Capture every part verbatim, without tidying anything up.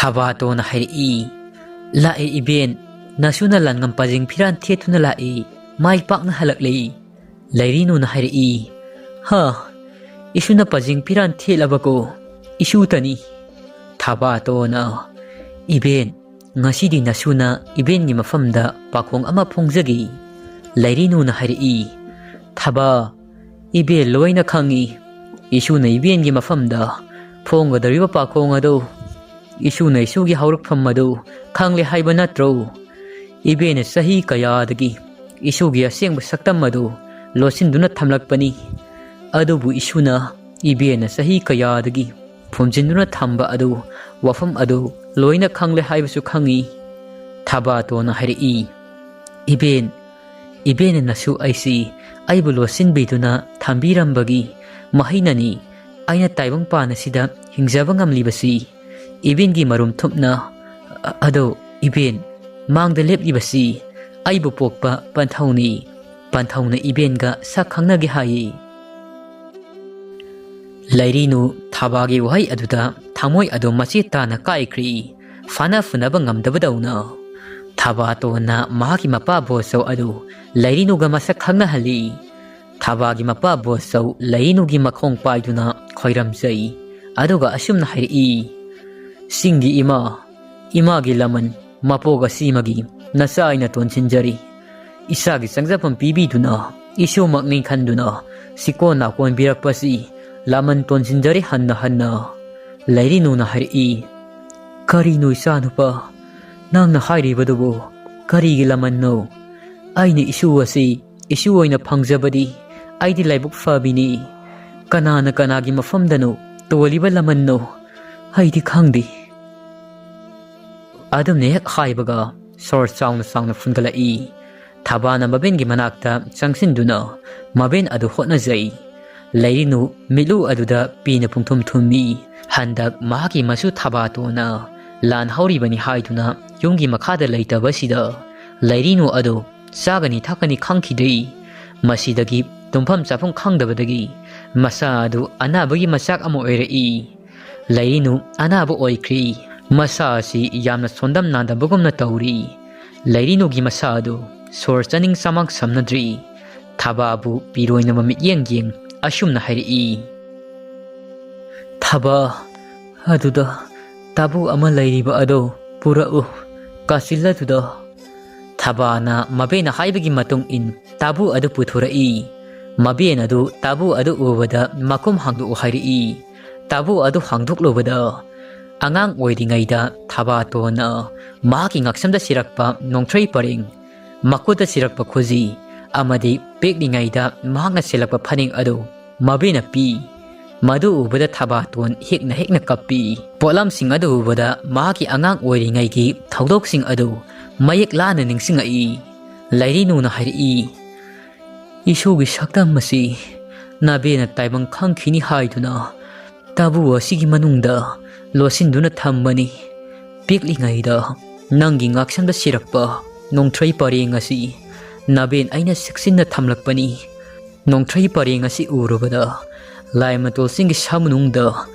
ꯊꯕꯥꯇꯣꯟꯅ ꯍꯥꯏꯔꯛꯏ, "ꯂꯥꯛꯑꯦ ꯏꯕꯦꯟ, ꯅꯁꯨꯅ ꯂꯥꯟꯉꯝ ꯄꯖꯦꯡ ꯐꯤꯔꯥꯟ ꯊꯦꯠꯇꯨꯅ ꯂꯥꯛꯑꯦ, ꯃꯥꯏ ꯄꯥꯛꯅ ꯍꯜꯂꯛꯂꯦ꯫" ꯂꯩꯔꯤꯅꯨꯅ ꯍꯥꯏꯔꯛꯏ, "ꯍꯥ, ꯏꯁꯨꯅ ꯄꯖꯦꯡ ꯐꯤꯔꯥꯟ ꯊꯦꯠꯂꯕꯀꯣ, ꯏꯁꯨꯇꯅꯤ꯫" ꯊꯕꯥꯇꯣꯟꯅ, "ꯏꯕꯦꯟ, ꯉꯁꯤꯗꯤ ꯅꯁꯨꯅ ꯏꯕꯦꯟꯒꯤ ꯃꯐꯝꯗ ꯄꯥꯈꯣꯡ ꯑꯃ ꯐꯣꯡꯖꯒꯦ꯫" ꯂꯩꯔꯤꯅꯨꯅ ꯍꯥꯏꯔꯛꯏ, "ꯊꯕꯥ, ꯏꯕꯦꯟ ꯂꯣꯏꯅ ꯈꯪꯏ꯫ ꯏꯁꯨꯅ ꯏꯕꯦꯟꯒꯤ ꯃꯐꯝꯗ ꯐꯣꯡꯒꯗꯧꯔꯤꯕ ꯄꯥꯈꯣꯡ ꯑꯗꯨ ꯏꯁꯨꯅ ꯏꯁꯨꯒꯤ ꯍꯧꯔꯛꯐꯝ ꯑꯗꯨ ꯈꯪꯂꯦ ꯍꯥꯏꯕ ꯅꯠꯇ꯭ꯔꯣ? ꯏꯕꯦꯟꯅ ꯆꯍꯤ ꯀꯌꯥꯗꯒꯤ ꯏꯁꯨꯒꯤ ꯑꯁꯦꯡꯕ ꯁꯛꯇꯝ ꯑꯗꯨ ꯂꯣꯠꯁꯤꯟꯗꯨꯅ ꯊꯝꯂꯛꯄꯅꯤ꯫ ꯑꯗꯨꯕꯨ ꯏꯁꯨꯅ ꯏꯕꯦꯟꯅ ꯆꯍꯤ ꯀꯌꯥꯗꯒꯤ ꯐꯨꯝꯖꯤꯟꯗꯨꯅ ꯊꯝꯕ ꯑꯗꯨ, ꯋꯥꯐꯝ ꯑꯗꯨ ꯂꯣꯏꯅ ꯈꯪꯂꯦ ꯍꯥꯏꯕꯁꯨ ꯈꯪꯏ꯫" ꯊꯕꯥꯇꯣꯟꯅ ꯍꯥꯏꯔꯛꯏ, "ꯏꯕꯦꯟ, ꯏꯕꯦꯟꯅꯁꯨ ꯑꯩꯁꯤ ꯑꯩꯕꯨ ꯂꯣꯠꯁꯤꯟꯕꯤꯗꯨꯅ ꯊꯝꯕꯤꯔꯝꯕꯒꯤ ꯃꯍꯩꯅꯅꯤ ꯑꯩꯅ ꯇꯥꯏꯕꯪ ꯄꯥꯟ ꯑꯁꯤꯗ ꯍꯤꯡꯖꯕ ꯉꯝꯂꯤꯕꯁꯤ꯫ ꯏꯕꯦꯟꯒꯤ ꯃꯔꯨꯝ ꯊꯨꯞꯅ, ꯑ-, ꯑꯗꯣ ꯏꯕꯦꯟ, ꯃꯥꯡꯗ ꯂꯦꯞꯂꯤꯕꯁꯤ ꯑꯩꯕꯨ ꯄꯣꯛꯄ ꯄꯟꯊꯧꯅꯤ꯫ ꯄꯟꯊꯧꯅ ꯏꯕꯦꯟꯒ ꯁꯛ ꯈꯪꯅꯒꯦ ꯍꯥꯏꯌꯦ꯫" ꯂꯩꯔꯤꯅꯨ ꯊꯕꯥꯒꯤ ꯋꯥꯍꯩ ꯑꯗꯨꯗ ꯊꯃꯣꯏ ꯑꯗꯨ ꯃꯆꯦꯠ ꯇꯥꯅ ꯀꯥꯏꯈ꯭ꯔꯤ꯫ ꯐꯥꯅ ꯐꯨꯅꯕ ꯉꯝꯗꯕꯗꯧꯅ ꯊꯕꯥꯇꯣꯟꯅ ꯃꯍꯥꯛꯀꯤ ꯃꯄꯥ ꯕꯣꯁꯧ ꯑꯗꯨ ꯂꯩꯔꯤꯅꯨꯒ ꯃꯁꯛ ꯈꯪꯅꯍꯜꯂꯤ꯫ ꯊꯕꯥꯒꯤ ꯃꯄꯥ ꯕꯣꯁꯧ ꯂꯩꯔꯤꯅꯨꯒꯤ ꯃꯈꯣꯡ ꯄꯥꯏꯗꯨꯅ ꯈꯣꯏꯔꯝꯖꯩ꯫ ꯑꯗꯨꯒ ꯑꯁꯨꯝꯅ ꯍꯥꯏꯔꯛꯏ, "ꯆꯤꯡꯒꯤ ꯏꯃꯥ, ꯏꯃꯥꯒꯤ ꯂꯃꯟ, ꯃꯄꯣꯛ ꯑꯁꯤꯃꯒꯤ ꯅꯆꯥ ꯑꯩꯅ ꯇꯣꯟꯁꯤꯟꯖꯔꯤ꯫ ꯏꯁꯥꯒꯤ ꯆꯪꯖꯐꯝ ꯄꯤꯕꯤꯗꯨꯅ, ꯏꯁꯨꯃꯛꯅꯤ ꯈꯟꯗꯨꯅ ꯁꯤꯀꯣꯟ ꯅꯥꯀꯣꯟꯕꯤꯔꯛꯄꯁꯤ ꯂꯃꯟ ꯇꯣꯟꯁꯤꯟꯖꯔꯤ ꯍꯟꯅ ꯍꯟꯅ꯫" ꯂꯩꯔꯤꯅꯨꯅ ꯍꯥꯏꯔꯛꯏ, "ꯀꯔꯤꯅꯣ ꯏꯆꯥꯅꯨꯄꯥ, ꯅꯪꯅ ꯍꯥꯏꯔꯤꯕꯗꯨꯕꯨ ꯀꯔꯤꯒꯤ ꯂꯃꯟꯅꯣ? ꯑꯩꯅ ꯏꯁꯨ ꯑꯁꯤ ꯏꯁꯨ ꯑꯣꯏꯅ ꯐꯪꯖꯕꯗꯤ ꯑꯩꯗꯤ ꯂꯥꯏꯕꯛ ꯐꯕꯤꯅꯤ꯫ ꯀꯅꯥꯅ ꯀꯅꯥꯒꯤ ꯃꯐꯝꯗꯅꯣ ꯇꯣꯜꯂꯤꯕ ꯂꯃꯟꯅꯣ ꯑꯩꯗꯤ ꯈꯪꯗꯦ꯫" ꯑꯗꯨꯝꯅ ꯍꯦꯛ ꯍꯥꯏꯕꯒ ꯁꯣꯔ ꯆꯥꯎꯅ ꯆꯥꯎꯅ ꯐꯨꯟꯒꯠꯂꯛꯏ꯫ ꯊꯕꯥꯅ ꯃꯕꯦꯟꯒꯤ ꯃꯅꯥꯛꯇ ꯆꯪꯁꯤꯟꯗꯨꯅ ꯃꯕꯦꯟ ꯑꯗꯨ ꯍꯣꯠꯅꯖꯩ꯫ ꯂꯩꯔꯤꯅꯨ ꯃꯤꯠꯂꯨ ꯑꯗꯨꯗ ꯄꯤꯅ ꯄꯨꯡꯊꯨꯝ ꯊꯨꯝꯃꯤ꯫ ꯍꯟꯗꯛ ꯃꯍꯥꯛꯀꯤ ꯃꯁꯨ ꯊꯕꯥꯇꯣꯟꯅ ꯂꯥꯟ ꯍꯧꯔꯤꯕꯅꯤ ꯍꯥꯏꯗꯨꯅ ꯌꯨꯝꯒꯤ ꯃꯈꯥꯗ ꯂꯩꯇꯕꯁꯤꯗ ꯂꯩꯔꯤꯅꯨ ꯑꯗꯨ ꯆꯥꯒꯅꯤ ꯊꯛꯀꯅꯤ ꯈꯪꯈꯤꯗ꯭ꯔꯤ꯫ ꯃꯁꯤꯗꯒꯤ ꯇꯨꯝꯐꯝ ꯆꯥꯐꯝ ꯈꯪꯗꯕꯗꯒꯤ ꯃꯁꯥ ꯑꯗꯨ ꯑꯅꯥꯕꯒꯤ ꯃꯆꯥꯛ ꯑꯃ ꯑꯣꯏꯔꯛꯏ꯫ ꯂꯩꯔꯤꯅꯨ ꯑꯅꯥꯕ ꯑꯣꯏꯈ꯭ꯔꯤ꯫ ꯃꯁꯥ ꯑꯁꯤ ꯌꯥꯝꯅ ꯁꯣꯟꯗꯝ ꯅꯥꯗꯕꯒꯨꯝꯅ ꯇꯧꯔꯤ꯫ ꯂꯩꯔꯤꯅꯨꯒꯤ ꯃꯁꯥ ꯑꯗꯨ ꯁꯣꯔ ꯆꯥꯅꯤꯡ ꯆꯃꯥꯡ ꯁꯝꯅꯗ꯭ꯔꯤ꯫ ꯊꯕꯥꯕꯨ ꯄꯤꯔꯣꯏꯅꯕ ꯃꯤꯠꯌꯦꯡ ꯌꯦꯡ ꯑꯁꯨꯝꯅ ꯍꯥꯏꯔꯛꯏ, "ꯊꯕꯥ, ꯑꯗꯨꯗ ꯇꯥꯕꯨ ꯑꯃ ꯂꯩꯔꯤꯕ ꯑꯗꯨ ꯄꯨꯔꯛꯎ, ꯀꯥꯆꯤꯜ ꯑꯗꯨꯗ꯫" ꯊꯕꯥꯅ ꯃꯕꯦꯅ ꯍꯥꯏꯕꯒꯤ ꯃꯇꯨꯡ ꯏꯟ ꯇꯥꯕꯨ ꯑꯗꯨ ꯄꯨꯊꯣꯔꯛꯏ꯫ ꯃꯕꯦꯟ ꯑꯗꯨ ꯇꯥꯕꯨ ꯑꯗꯨ ꯎꯕꯗ ꯃꯈꯨꯝ ꯍꯥꯡꯗꯣꯛꯎ ꯍꯥꯏꯔꯛꯏ꯫ ꯇꯥꯕꯨ ꯑꯗꯨ ꯍꯥꯡꯗꯣꯛꯂꯨꯕꯗ ꯑꯉꯥꯡ ꯑꯣꯏꯔꯤꯉꯩꯗ ꯊꯕꯥꯇꯣꯟꯅ ꯃꯍꯥꯛꯀꯤ ꯉꯛꯁꯝꯗ ꯁꯤꯔꯛꯄ ꯅꯣꯡꯊ꯭ꯔꯩ ꯄꯔꯦꯡ, ꯃꯈꯨꯠꯇ ꯁꯤꯔꯛꯄ ꯈꯨꯖꯤ ꯑꯃꯗꯤ ꯄꯤꯛꯂꯤꯉꯩꯗ ꯃꯍꯥꯛꯅ ꯁꯤꯜꯂꯛꯄ ꯐꯅꯦꯛ ꯑꯗꯨ ꯃꯕꯦꯅ ꯄꯤ꯫ ꯃꯗꯨ ꯎꯕꯗ ꯊꯕꯥꯇꯣꯟ ꯍꯦꯛꯅ ꯍꯦꯛꯅ ꯀꯞꯄꯤ꯫ ꯄꯣꯠꯂꯝꯁꯤꯡ ꯑꯗꯨ ꯎꯕꯗ ꯃꯍꯥꯛꯀꯤ ꯑꯉꯥꯡ ꯑꯣꯏꯔꯤꯉꯩꯒꯤ ꯊꯧꯗꯣꯛꯁꯤꯡ ꯑꯗꯨ ꯃꯌꯦꯛ ꯂꯥꯅ ꯅꯤꯡꯁꯤꯡꯉꯛꯏ꯫ ꯂꯩꯔꯤꯅꯨꯅ ꯍꯥꯏꯔꯛꯏ, "ꯏꯁꯨꯒꯤ ꯁꯛꯇꯝ ꯑꯁꯤ ꯅꯕꯦꯅ ꯇꯥꯏꯕꯪ ꯈꯪꯈꯤꯅꯤ ꯍꯥꯏꯗꯨꯅ ꯇꯥꯕꯨ ꯑꯁꯤꯒꯤ ꯃꯅꯨꯡꯗ ꯂꯣꯠꯁꯤꯟꯗꯨꯅ ꯊꯝꯕꯅꯤ꯫ ꯄꯤꯛꯂꯤꯉꯩꯗ ꯅꯪꯒꯤ ꯉꯥꯛꯁꯝꯗ ꯁꯤꯔꯛꯄ ꯅꯣꯡꯊ꯭ꯔꯩ ꯄꯔꯦꯡ ꯑꯁꯤ ꯅꯕꯦꯟ ꯑꯩꯅ ꯆꯦꯛꯁꯤꯟꯅ ꯊꯝꯂꯛꯄꯅꯤ꯫ ꯅꯣꯡꯊ꯭ꯔꯩ ꯄꯔꯦꯡ ꯑꯁꯤ ꯎꯔꯨꯕꯗ ꯂꯥꯏꯃꯇꯣꯜꯁꯤꯡꯒꯤ ꯁꯥꯃꯨꯅꯨꯡꯗ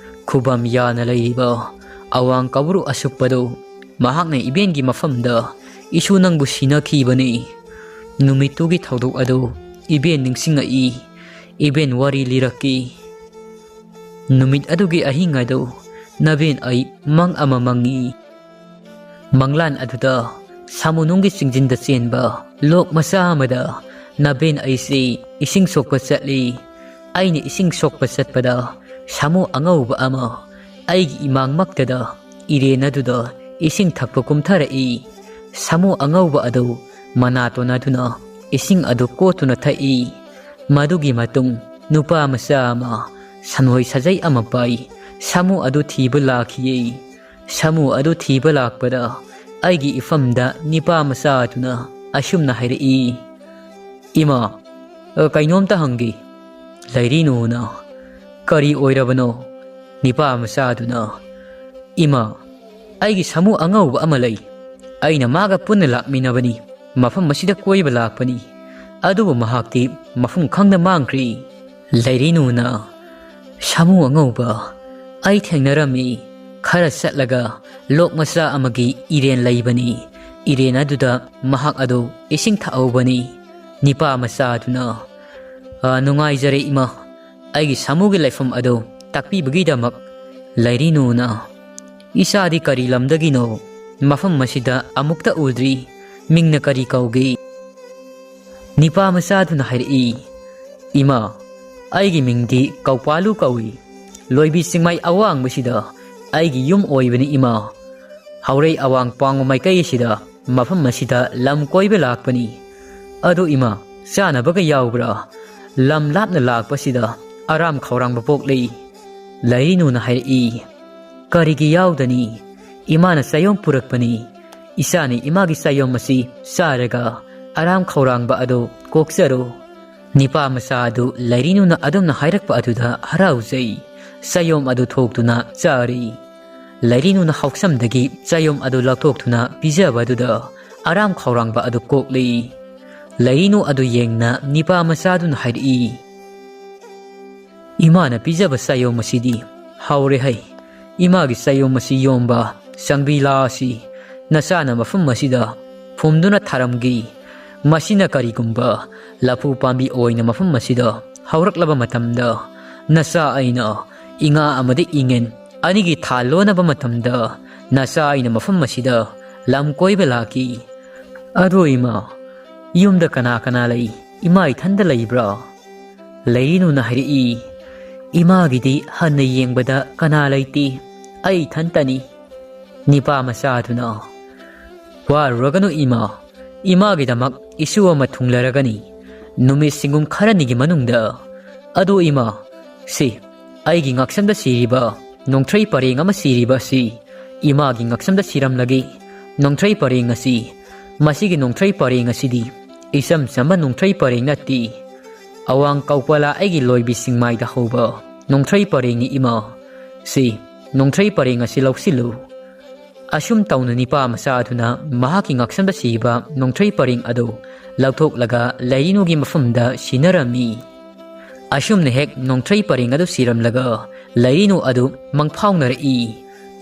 ꯈꯨꯕꯝ ꯌꯥꯅ ꯂꯩꯔꯤꯕ ꯑꯋꯥꯡ ꯀꯧꯕ꯭ꯔꯨ ꯑꯁꯨꯞꯄꯗꯨ ꯃꯍꯥꯛꯅ ꯏꯕꯦꯟꯒꯤ ꯃꯐꯝꯗ ꯏꯁꯨ ꯅꯪꯕꯨ ꯁꯤꯟꯅꯈꯤꯕꯅꯤ꯫ ꯅꯨꯃꯤꯠꯇꯨꯒꯤ ꯊꯧꯗꯣꯛ ꯑꯗꯨ ꯏꯕꯦꯟ ꯅꯤꯡꯁꯤꯡꯉꯛꯏ꯫ ꯏꯕꯦꯟ ꯋꯥꯔꯤ ꯂꯤꯔꯛꯈꯤ꯫ ꯅꯨꯃꯤꯠ ꯑꯗꯨꯒꯤ ꯑꯍꯤꯡ ꯑꯗꯨ ꯅꯕꯦꯟ ꯑꯩ ꯃꯪ ꯑꯃ ꯃꯪꯉꯤ꯫ ꯃꯪꯂꯥꯟ ꯑꯗꯨꯗ ꯁꯥꯃꯨꯅꯨꯡꯒꯤ ꯆꯤꯡꯖꯤꯟꯗ ꯆꯦꯟꯕ ꯂꯣꯛ ꯃꯆꯥ ꯑꯃꯗ ꯅꯕꯦꯟ ꯑꯩꯁꯤ ꯏꯁꯤꯡ ꯁꯣꯛꯄ ꯆꯠꯂꯤ꯫ ꯑꯩꯅ ꯏꯁꯤꯡ ꯁꯣꯛꯄ ꯆꯠꯄꯗ ꯁꯥꯃꯨ ꯑꯉꯧꯕ ꯑꯃ ꯑꯩꯒꯤ ꯏꯃꯥꯡꯃꯛꯇꯗ ꯏꯔꯦꯟ ꯑꯗꯨꯗ ꯏꯁꯤꯡ ꯊꯛꯄ ꯀꯨꯝꯊꯔꯛꯏ꯫ ꯁꯥꯃꯨ ꯑꯉꯧꯕ ꯑꯗꯨ ꯃꯅꯥ ꯇꯣꯟꯅꯗꯨꯅ ꯏꯁꯤꯡ ꯑꯗꯨ ꯀꯣꯠꯇꯨꯅ ꯊꯛꯏ꯫ ꯃꯗꯨꯒꯤ ꯃꯇꯨꯡ ꯅꯨꯄꯥ ꯃꯆꯥ ꯑꯃ ꯁꯟꯍꯣꯏ ꯁꯥꯖꯩ ꯑꯃ ꯄꯥꯏ ꯁꯥꯃꯨ ꯑꯗꯨ ꯊꯤꯕ ꯂꯥꯛꯈꯤꯌꯦ꯫ ꯁꯥꯃꯨ ꯑꯗꯨ ꯊꯤꯕ ꯂꯥꯛꯄꯗ ꯑꯩꯒꯤ ꯏꯐꯝꯗ ꯅꯤꯄꯥ ꯃꯆꯥ ꯑꯗꯨꯅ ꯑꯁꯨꯝꯅ ꯍꯥꯏꯔꯛꯏ, "ꯏꯃꯥ, ꯑ, ꯀꯩꯅꯣꯝꯇ ꯍꯪꯒꯦ꯫" ꯂꯩꯔꯤꯅꯨꯅ, "ꯀꯔꯤ ꯑꯣꯏꯔꯕꯅꯣ?" ꯅꯤꯄꯥ ꯃꯆꯥ ꯑꯗꯨꯅ, "ꯏꯃꯥ, ꯑꯩꯒꯤ ꯁꯥꯃꯨ ꯑꯉꯧꯕ ꯑꯃ ꯂꯩ꯫ ꯑꯩꯅ ꯃꯥꯒ ꯄꯨꯟꯅ ꯂꯥꯛꯃꯤꯟꯅꯕꯅꯤ꯫ ꯃꯐꯝ ꯑꯁꯤꯗ ꯀꯣꯏꯕ ꯂꯥꯛꯄꯅꯤ꯫ ꯑꯗꯨꯕꯨ ꯃꯍꯥꯛꯇꯤ ꯃꯐꯝ ꯈꯪꯗ ꯃꯥꯡꯈ꯭ꯔꯦ꯫" ꯂꯩꯔꯤꯅꯨꯅ, "ꯁꯥꯃꯨ ꯑꯉꯧꯕ, ꯑꯩ ꯊꯦꯡꯅꯔꯝꯃꯤ꯫ ꯈꯔ ꯆꯠꯂꯒ ꯂꯣꯛ ꯃꯆꯥ ꯑꯃꯒꯤ ꯏꯔꯦꯟ ꯂꯩꯕꯅꯤ꯫ ꯏꯔꯦꯟ ꯑꯗꯨꯗ ꯃꯍꯥꯛ ꯑꯗꯨ ꯏꯁꯤꯡ ꯊꯛꯍꯧꯕꯅꯤ꯫ ꯅꯤꯄꯥ ꯃꯆꯥ ꯑꯗꯨꯅ, "ꯑ, ꯅꯨꯡꯉꯥꯏꯖꯔꯦ ꯏꯃꯥ, ꯑꯩꯒꯤ ꯁꯥꯃꯨꯒꯤ ꯂꯩꯐꯝ ꯑꯗꯨ ꯇꯥꯛꯄꯤꯕꯒꯤꯗꯃꯛ꯫" ꯂꯩꯔꯤꯅꯨꯅ, "ꯏꯆꯥꯗꯤ ꯀꯔꯤ ꯂꯝꯗꯒꯤꯅꯣ? ꯃꯐꯝ ꯑꯁꯤꯗ ꯑꯃꯨꯛꯇ ꯎꯗ꯭ꯔꯤ꯫ ꯃꯤꯡꯅ ꯀꯔꯤ ꯀꯧꯒꯦ?" ꯅꯤꯄꯥ ꯃꯆꯥꯗꯨꯅ ꯍꯥꯏꯔꯛꯏ, "ꯏꯃꯥ, ꯑꯩꯒꯤ ꯃꯤꯡꯗꯤ ꯀꯧꯄꯥꯂꯨ ꯀꯧꯏ꯫ ꯂꯣꯏꯕꯤ ꯆꯤꯡꯃꯥꯏ ꯑꯋꯥꯡꯕꯁꯤꯗ ꯑꯩꯒꯤ ꯌꯨꯝ ꯑꯣꯏꯕꯅꯤ ꯏꯃꯥ꯫ ꯍꯧꯔꯩ ꯑꯋꯥꯡ ꯄꯥꯡꯕ ꯃꯥꯏꯀꯩ ꯑꯁꯤꯗ ꯃꯐꯝ ꯑꯁꯤꯗ ꯂꯝ ꯀꯣꯏꯕ ꯂꯥꯛꯄꯅꯤ꯫ ꯑꯗꯨ ꯏꯃꯥ, ꯆꯥꯅꯕꯒ ꯌꯥꯎꯕ꯭ꯔꯥ? ꯂꯝ ꯂꯥꯞꯅ ꯂꯥꯛꯄꯁꯤꯗ ꯑꯔꯥꯝ ꯈꯧꯔꯥꯡꯕ ꯄꯣꯛꯂꯤ꯫" ꯂꯩꯔꯤꯅꯨꯅ ꯍꯥꯏꯔꯛꯏ, "ꯀꯔꯤꯒꯤ ꯌꯥꯎꯗꯅꯤ? ꯏꯃꯥꯅ ꯆꯥꯌꯣꯝ ꯄꯨꯔꯛꯄꯅꯤ꯫ ꯏꯆꯥꯅ ꯏꯃꯥꯒꯤ ꯆꯥꯌꯣꯝ ꯑꯁꯤ ꯆꯥꯔꯒ ꯑꯔꯥꯝ ꯈꯧꯔꯥꯡꯕ ꯑꯗꯨ ꯀꯣꯛꯆꯔꯣ꯫" ꯅꯤꯄꯥ ꯃꯆꯥ ꯑꯗꯨ ꯂꯩꯔꯤꯅꯨꯅ ꯑꯗꯨꯝꯅ ꯍꯥꯏꯔꯛꯄ ꯑꯗꯨꯗ ꯍꯔꯥꯎꯖꯩ꯫ ꯆꯥꯌꯣꯝ ꯑꯗꯨ ꯊꯣꯛꯇꯨꯅ ꯆꯥꯔꯤ꯫ ꯂꯩꯔꯤꯅꯨꯅ ꯍꯥꯎꯁꯝꯗꯒꯤ ꯆꯥꯌꯣꯝ ꯑꯗꯨ ꯂꯧꯊꯣꯛꯇꯨꯅ ꯄꯤꯖꯕ ꯑꯗꯨꯗ ꯑꯔꯥꯝ ꯈꯧꯔꯥꯡꯕ ꯑꯗꯨ ꯀꯣꯛꯂꯤ꯫ ꯂꯩꯔꯤꯅꯨ ꯑꯗꯨ ꯌꯦꯡꯅ ꯅꯤꯄꯥ ꯃꯆꯥꯗꯨꯅ ꯍꯥꯏꯔꯛꯏ, "ꯏꯃꯥꯅ ꯄꯤꯖꯕ ꯆꯥꯌꯣꯝ ꯑꯁꯤꯗꯤ ꯍꯥꯎꯔꯦ ꯍꯩ꯫ ꯏꯃꯥꯒꯤ ꯆꯥꯌꯣꯝ ꯑꯁꯤ ꯌꯣꯝꯕ ꯆꯪꯕꯤ ꯂꯥ ꯑꯁꯤ ꯅꯆꯥꯅ ꯃꯐꯝ ꯑꯁꯤꯗ ꯐꯨꯝꯗꯨꯅ ꯊꯥꯔꯝꯒꯦ꯫ ꯃꯁꯤꯅ ꯀꯔꯤꯒꯨꯝꯕ ꯂꯐꯨ ꯄꯥꯝꯕꯤ ꯑꯣꯏꯅ ꯃꯐꯝ ꯑꯁꯤꯗ ꯍꯧꯔꯛꯂꯕ ꯃꯇꯝꯗ, ꯅꯆꯥ ꯑꯩꯅ ꯏꯉꯥ ꯑꯃꯗꯤ ꯏꯉꯦꯟ ꯑꯅꯤꯒꯤ ꯊꯥ ꯂꯣꯟꯅꯕ ꯃꯇꯝꯗ, ꯅꯆꯥ ꯑꯩꯅ ꯃꯐꯝ ꯑꯁꯤꯗ ꯂꯝ ꯀꯣꯏꯕ ꯂꯥꯛꯈꯤ꯫" "ꯑꯗꯣ ꯏꯃꯥ, ꯌꯨꯝꯗ ꯀꯅꯥ ꯀꯅꯥ ꯂꯩ? ꯏꯃꯥ ꯏꯊꯟꯗ ꯂꯩꯕ꯭ꯔꯥ?" ꯂꯩꯔꯤꯅꯨꯅ ꯍꯥꯏꯔꯛꯏ, "ꯏꯃꯥꯒꯤꯗꯤ ꯍꯟꯅ ꯌꯦꯡꯕꯗ ꯀꯅꯥ ꯂꯩꯇꯦ, ꯑꯩ ꯏꯊꯟꯇꯅꯤ꯫" ꯅꯤꯄꯥ ꯃꯆꯥꯗꯨꯅ, "ꯋꯥꯔꯨꯔꯒꯅꯨ ꯏꯃꯥ, ꯏꯃꯥꯒꯤꯗꯃꯛ ꯏꯁꯨ ꯑꯃ ꯊꯨꯡꯂꯔꯒꯅꯤ ꯅꯨꯃꯤꯠ ꯁꯤꯡꯒꯨꯝ ꯈꯔꯅꯤꯒꯤ ꯃꯅꯨꯡꯗ꯫ ꯑꯗꯨ ꯏꯃꯥ, ꯁꯤ ꯑꯩꯒꯤ ꯉꯛꯁꯝꯗ ꯁꯤꯔꯤꯕ ꯅꯣꯡꯊ꯭ꯔꯩ ꯄꯔꯦꯡ ꯑꯃ ꯁꯤꯔꯤꯕ ꯑꯁꯤ ꯏꯃꯥꯒꯤ ꯉꯛꯁꯝꯗ ꯁꯤꯔꯝꯂꯒꯦ꯫ ꯅꯣꯡꯊ꯭ꯔꯩ ꯄꯔꯦꯡ ꯑꯁꯤ, ꯃꯁꯤꯒꯤ ꯅꯣꯡꯊ꯭ꯔꯩ ꯄꯔꯦꯡ ꯑꯁꯤꯗꯤ ꯏꯆꯝ ꯆꯝꯕ ꯅꯣꯡꯊ꯭ꯔꯩ ꯄꯔꯦꯡ ꯅꯠꯇꯦ꯫ ꯑꯋꯥꯡ ꯀꯧꯄꯂꯥ ꯑꯩꯒꯤ ꯂꯣꯏꯕꯤ ꯆꯤꯡꯃꯥꯏꯗ ꯍꯧꯕ ꯅꯣꯡꯊ꯭ꯔꯩ ꯄꯔꯦꯡꯅꯤ ꯏꯃꯥ꯫ ꯁꯤ ꯅꯣꯡꯊ꯭ꯔꯩ ꯄꯔꯦꯡ ꯑꯁꯤ ꯂꯧꯁꯤꯜꯂꯨ꯫" ꯑꯁꯨꯝ ꯇꯧꯅ ꯅꯤꯄꯥ ꯃꯆꯥ ꯑꯗꯨꯅ ꯃꯍꯥꯛꯀꯤ ꯉꯛꯁꯝꯗ ꯁꯤꯕ ꯅꯣꯡꯊ꯭ꯔꯩ ꯄꯔꯦꯡ ꯑꯗꯨ ꯂꯧꯊꯣꯛꯂꯒ ꯂꯩꯔꯤꯅꯨꯒꯤ ꯃꯐꯝꯗ ꯁꯤꯟꯅꯔꯝꯃꯤ꯫ ꯑꯁꯨꯝꯅ ꯍꯦꯛ ꯅꯣꯡꯊ꯭ꯔꯩ ꯄꯔꯦꯡ ꯑꯗꯨ ꯁꯤꯔꯝꯂꯒ ꯂꯩꯔꯤꯅꯨ ꯑꯗꯨ ꯃꯪꯐꯥꯎꯅꯔꯛꯏ꯫